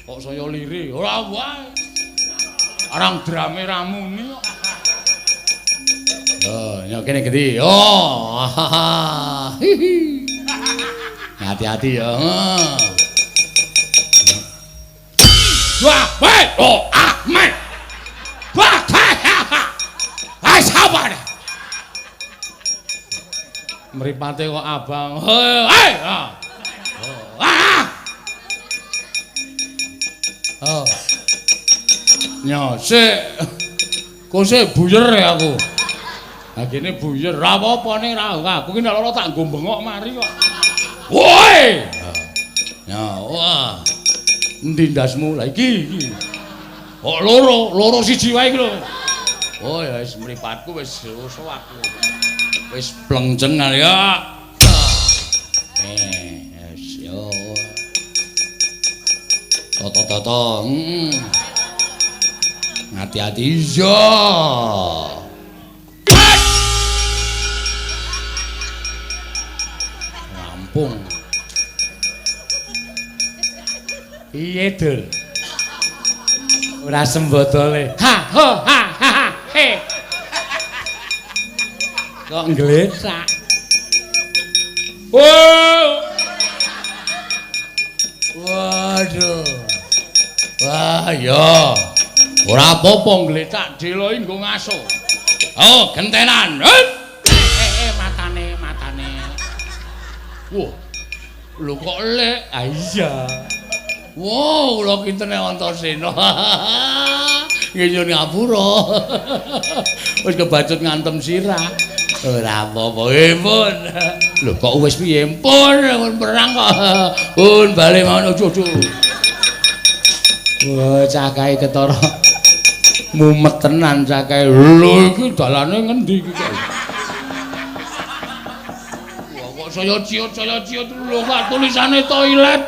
E: Kok saya liri? Ora wae. Arang drame ra muni kok. Oh, nyo kene gedhi. Oh. Hihi. Hati-hati ya. Wah, weh, oh, ah, me. Wah, ha, ha. Ai sabar. Mripate kok abang. Hei, ah. Ah. Oh. Nyo, sik. Kok sik buyer ya aku. Ha kene buyer, ra apa-apa ning ra aku ki nek lara tak nggo bengok mari kok. Woi. Ya, wah. Endi ndasmu? Lah iki iki. Kok loro, loro siji wae iki lho. Oh ya wis mripatku wis aku. Wis plengceng ya. Wis yo. Toto-toto. Hati-hati yo. Rampung. Piye, Dul? Ora sembodole. Ha ho ha ha ha he. Kok ngglesak. Oh. Waduh. Wah, ya. Ora apa-apa nggletak delo iki nggo ngaso. Oh, gentenan. Matane, matane. Wah. Lho kok lek? Ah iya. Wow, kula kintene Antasena. Nggih nyuwun ngapura. Wis kebacut ngantem sirah. Ora apa-apa, pun. Lho kok wis piye? Pun, pun perang kok. Pun bali mawon ojo-ojo. Wah, cakahe ketara mumet tenan cakahe. Lho iki dalane ngendi iki kok? Wah, kok saya ciut lho kok tulisane toilet.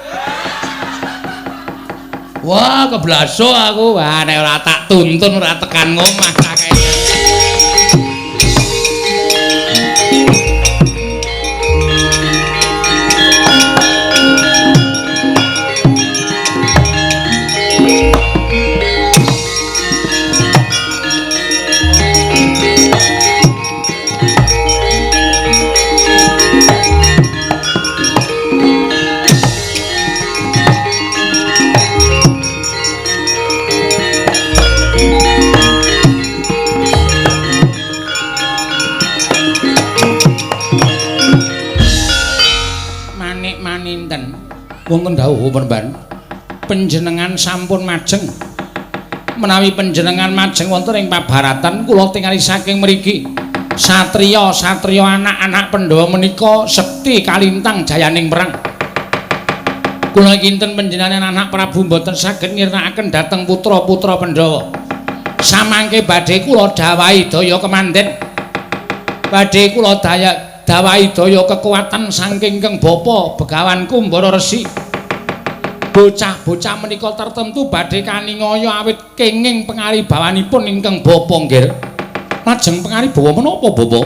E: Wah, keblaso aku. Wah, nek ora tak tuntun ora tekan ngomah cakahe. Wonten dawuh Penemban, panjenengan sampun majeng. Menawi panjenengan majeng wonten ing pabaratan kula tingali saking mriki. Satriya-satriya anak-anak Pandhawa menika sekti kalintang jayaning perang. Kula kinten panjenengan anak Prabu mboten saged ngirnakaken dhateng putra-putra Pandhawa. Samangke badhe kula dawahi daya kemanden. Badhe kula dawahi daya kekuatan saking Kang Bapa Begawan Kumbara Resi. Bocah-bocah menika tertentu badhe kaningaya awit kenging pengaribawanipun ingkang bapa nggih. Lajeng pengaribawa menapa bapa?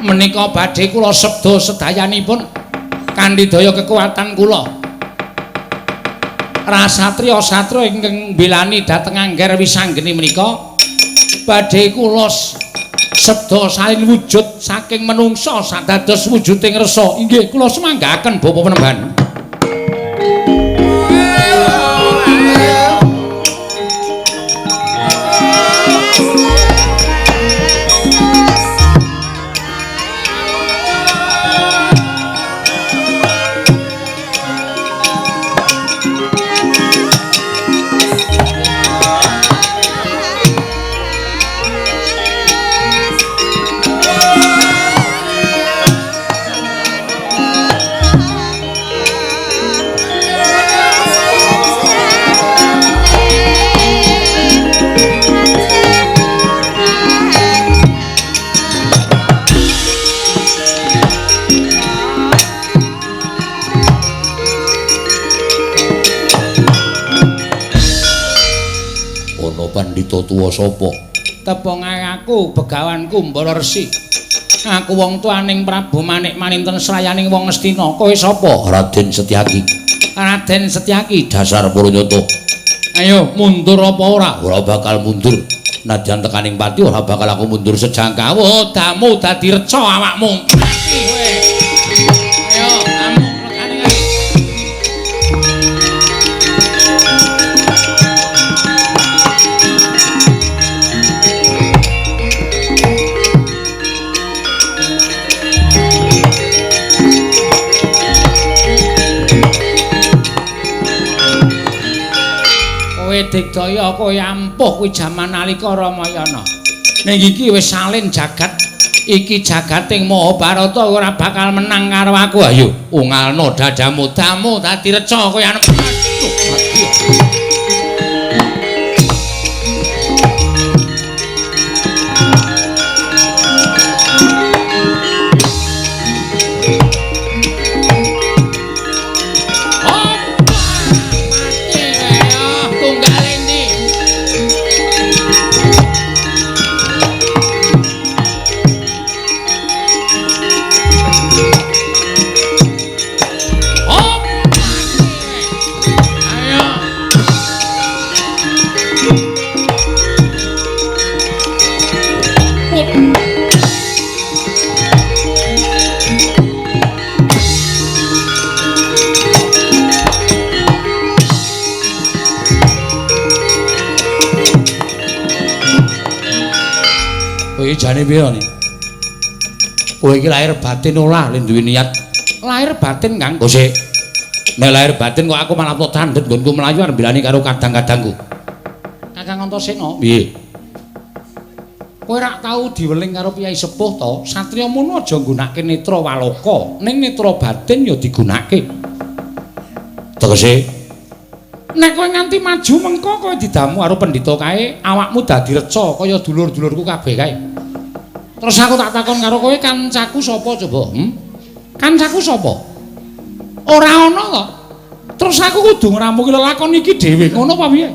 E: Menika badhe kula sabda sedayanipun kanthi daya kekuatan kula. Rasatriya-satriya ingkang mbelani dhateng Angger Wisanggeni menika badhe kula sabda salin wujud saking menungsa sadados wujuding rasa. Inggih kula semanggaaken Bapak Penemban. Pendhita tuwa sapa?
C: Tepung aku Begawan Kumbara Resi. Aku wong tuaning Prabu Manik Maninten srayaning wong Ngastina. Kowe sapa?
E: Raden Setyaki.
C: Raden Setyaki
E: dasar Puranyata.
C: Ayo mundur apa ora?
E: Ora bakal mundur. Nadyan tekaning pati ora bakal aku mundur sejangka.
C: Oh, damu dadi reca awakmu. Mati kowe. Ayo, amuk lekane kae. Kowe digdaya, kowe ampuh kuwi jaman nalika Ramayana. Ning iki wis salin jagat, iki jagating Mahabharata ora bakal menang karo aku.
E: Ayo ungalno dadamu, damu dadi reca kowe arep. Aduh, jane piye to? Kowe iki lahir batin ora le duwe niat.
C: Lahir batin, Kang.
E: Oh sik. Nek lahir batin kok aku malah tok candhet nggonku mlayu arep mbelani karo kadang-kadangku.
C: Kakang Antasena,
E: piye?
C: Kowe rak tau diweling karo piyai sepuh to? Satriya mono aja nggunakake netra waloka, ning netra batin ya digunakake.
E: Tegese
C: nek kowe nganti maju mengko kowe didamu karo pendhita kae, awakmu dadi reca kaya dulur-dulurku kabeh kae. Terus aku tak takon karo kowe, kancaku sapa coba? Kancaku sapa? Ora ana to. Terus aku kudu ngrampungi lelakon iki dhewe, ngono apa piye?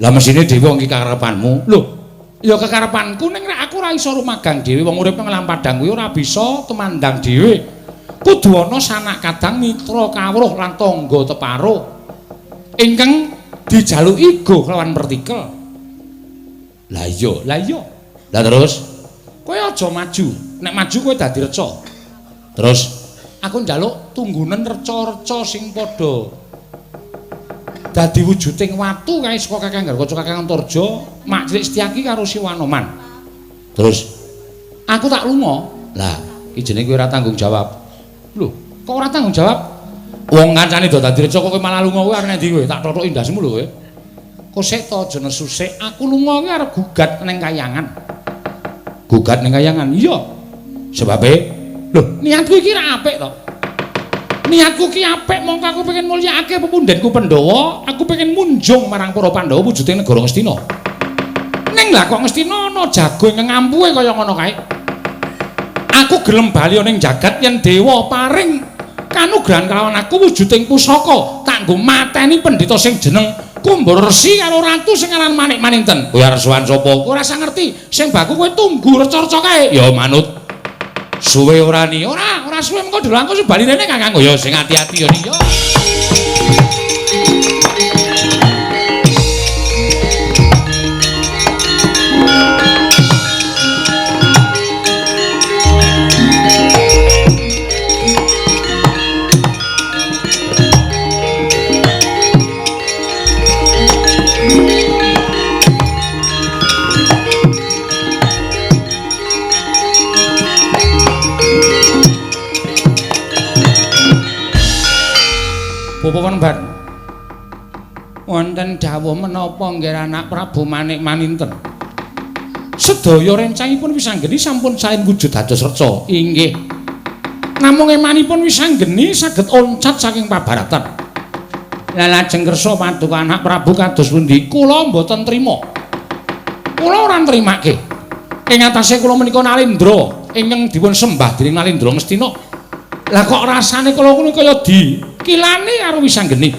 E: Lah mesine dhewe wong iki kakarepanmu.
C: Lho, ya kekarepanku ning nek aku ora iso rumagang dhewe, wong urip nang Lampadang kuwi ora bisa tumandang dhewe. Kudu ana sanak kadang mitra kawruh lan tangga teparo ingkang dijaluki go kelawan pertikel.
E: Lah iya,
C: lah iya.
E: Lah terus
C: kowe aja maju. Nek maju kowe dadi reca.
E: Terus
C: aku njaluk tunggunen reca-reca sing padha dadi wujuding watu kae saka Kakang Garkaca, Kakang Antarja, Mak Cilik Setyaki karo Siwanoman.
E: Terus
C: aku tak lunga.
E: Lah, iki jenenge kowe ora tanggung jawab.
C: Lho, kok ora tanggung jawab?
E: Wong kancane do dadi reca kok kowe malah lunga kowe arep endi kowe? Tak thothoki ndasmu lho kowe.
C: Kok sik to aja nesu sik. Aku lunga kuwi arep gugat ning kayangan.
E: Gugat ning kayangan?
C: Iya.
E: Sebabe?
C: Lho, niatku iki ra apik to. Niatku ki apik mongko aku pengen mulyakake pepundhenku Pandhawa, aku pengen munjung marang para Pandhawa wujuding negara Ngastina. Ning lah kok Ngastina ana jago ingkang ngampuhe kaya ngono kae. Aku gelem bali ning jagat yen dewa paring kanugrahan kelawan aku wujuding pusaka tak nggo mateni pendhita sing jeneng Kumbara Resi karo ratu sing aran Manik Maninten.
E: Kowe arep sowan sapa?
C: Kowe ora usah ngerti. Sing baku kowe tunggu reca-reca kae.
E: Ya manut. Suwe ora ni?
C: Ora, ora suwe mengko delok aku sing bali rene Kakang.
E: Ya sing ati-ati ya ni.
C: Ya. Bapak Panembahan, wonten dawuh menapa nggih anak Prabu Manik Maninten? Sedaya rencangipun Wisanggeni sampun saen wujud dados reca. Inggih. Namung emanipun Wisanggeni saged oncat saking pabaratan. Lah lajeng kersa paduka anak Prabu kados pundi? Kula mboten trima. Kula ora nrimake. Ing atase kula menika Nalendra ingkang dipun sembah dening Nalendra Ngastina. Lah kok rasane kula ngono kaya di kilane karo Wisanggeni.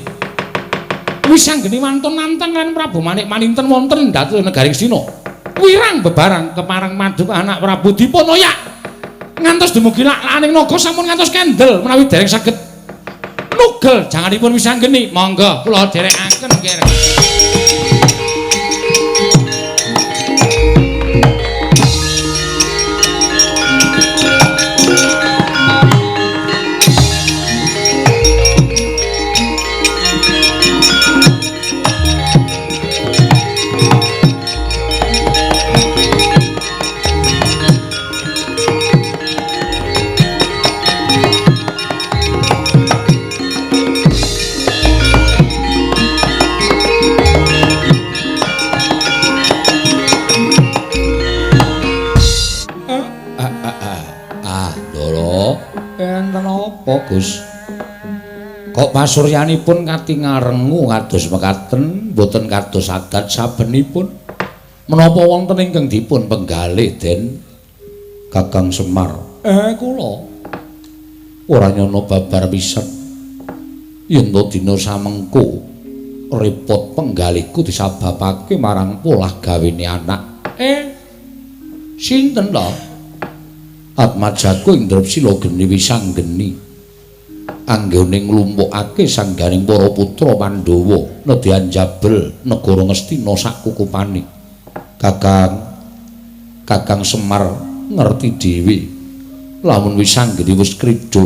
C: Wisanggeni wantun nantang lan Prabu Manik Maninten wonten dhateng negari Ngastina. Wirang bebarang kepareng madhep anak Prabu dipun oyak. Ngantos dumugi lak-lakaning naga sampun ngantos kendel menawi dereng saged nugel janganipun Wisanggeni. Monggo kula dherekaken nggih.
B: Gus, kok pasuryanipun katingal rengu kados mekaten, mboten kados adat sabenipun. Menapa wonten ingkang dipun penggalih Den Kakang Semar? Kula ora nyana babar pisan. Yen to dina samengko repot penggalihku disababake marang polah gawene anak. Sinten to? Atmajaku ing Drepsila geni Wisanggeni. Anggone nglumpukake sangganing para putra Pandhawa nedyan jabel negara Ngastina sakukupane. Kakang Semar ngerti dhewe lamun Wisanggeni wis kridha,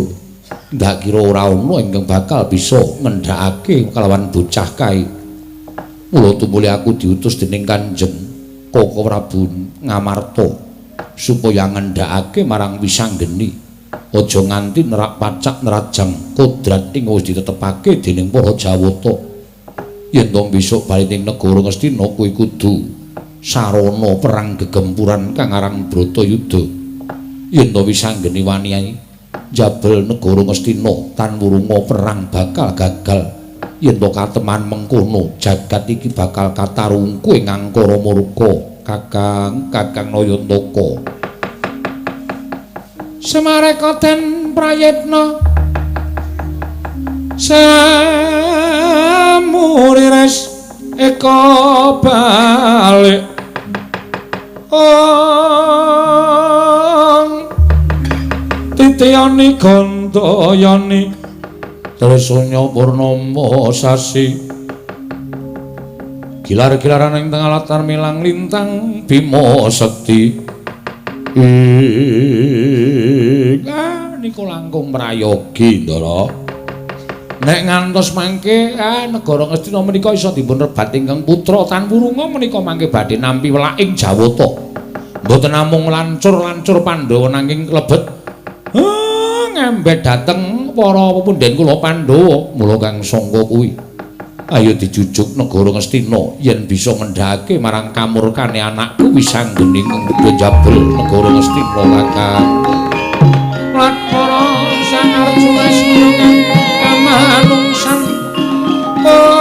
B: ndak kira ora ana ingkang bakal bisa ngendhakake kalawan bocah kae. Mula tumuli aku diutus dening Kanjeng Koko Prabu Ngamarta supaya ngendhakake marang Wisanggeni aja nganti nerak pacak nerajang kodrat ing wis ditetepake dening para Jawata. Yen to besok bali ning negara Ngastina kuwi kudu sarana perang gegempuran kang aran Bratayuda. Yen to Wisanggeni wani njabel negara Ngastina tan wurunga perang bakal gagal. Yen to kateman mengkono jagat iki bakal katarungku ing angkara murka. Kakang Nayantaka.
C: Semareka den prayitna samurires eka balik ong titiyani gandayani
B: Trisanya purnama sasi gilar-gilaran ing tengah latar milang lintang Bima Sekti. Niku langkung prayogi Ndara. Nek ngantos mangke negara Ngastina menika iso dipun rebat ingkang putra tan wurunga menika mangke badhe nampi welaking Jawata. Mboten namung lancur-lancur Pandhawa nanging klebet ngembet dhateng para pepundhen kula Pandhawa. Mula kang sangka kuwi ayo dijujuk negara Ngastina yen bisa ngendhake marang kamurkane anakku Wisanggeni ing njabel negara Ngastina. Kakang
C: Lakara Sang Arjuna smiyo kamanungsan. Oh,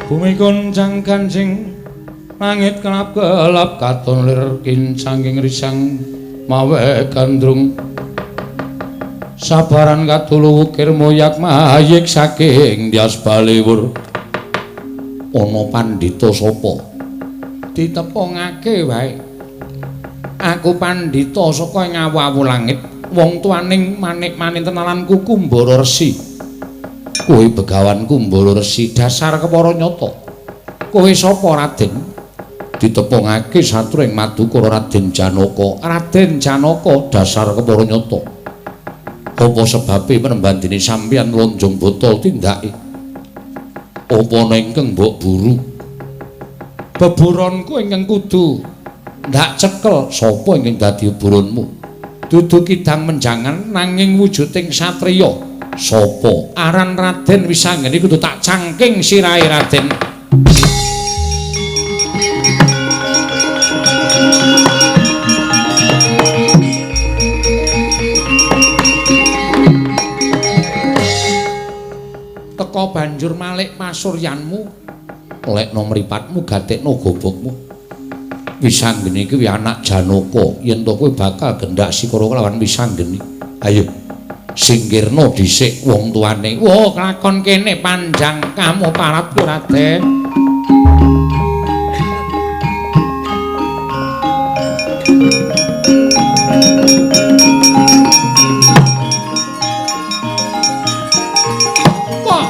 C: Bumi goncang kancing, langit kelap-kelap, katon lir kincanging risang mawe gandrung. Sabaran katulu wukir moyak mayik saking Dyas Baliwur. Ana pandhita sapa? Ditepungake wae. Aku pandhita saka ing awu-awu langit, wong tuaning manik-manik tenalanku Kumbara Resi. Kowe begawan Kumbara Resi, dasar kepara nyata. Kowe sapa, Raden? Ditepungake satru ing madukara Raden Janaka. Raden Janaka, dasar kepara nyata. Apa sebabe penemban dene sampeyan lonjong botol tindake? Apa ana ingkang mbok buru? Beburonku ingkang kudu ndak cekel. Sapa ingkang dadi buronmu? Dudu kidang menjangan nanging wujuding satriya. Sapa? Aran Raden Wisanggeni kudu tak cangking sirahe Raden. Teka banjur malik pasuryanmu, lekno mripatmu, gatekno gobokmu. Wisanggeni kuwi anak Janaka, yen to kowe bakal gendak sikara kelawan Wisanggeni. Ayo singkirno dhisik wong tuane. Wah, kelakon kene panjang kamu paratku Raden. Wah.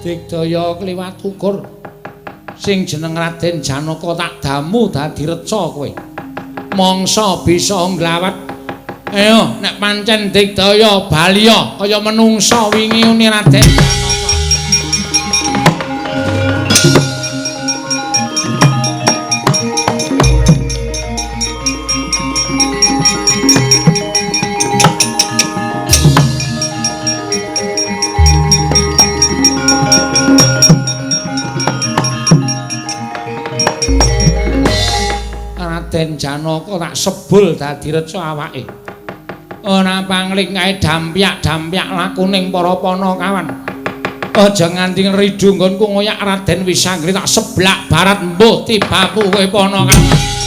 C: Digdaya kliwat ukur sing jeneng Raden Janaka tak damu dadi reca kowe. Mangsa bisa nglawat. Ayo nek pancen digdaya baliya kaya menungsa wingi uni Raden Janaka. Raden Janaka tak sebul dadi reca awake. Ora pangling kae dampyak-dampyak lakuning para panakawan. Aja nganti ngridu nggonku ngoyak Raden Wisanggeni tak seblak barat mbuh tibaku kowe panakawan.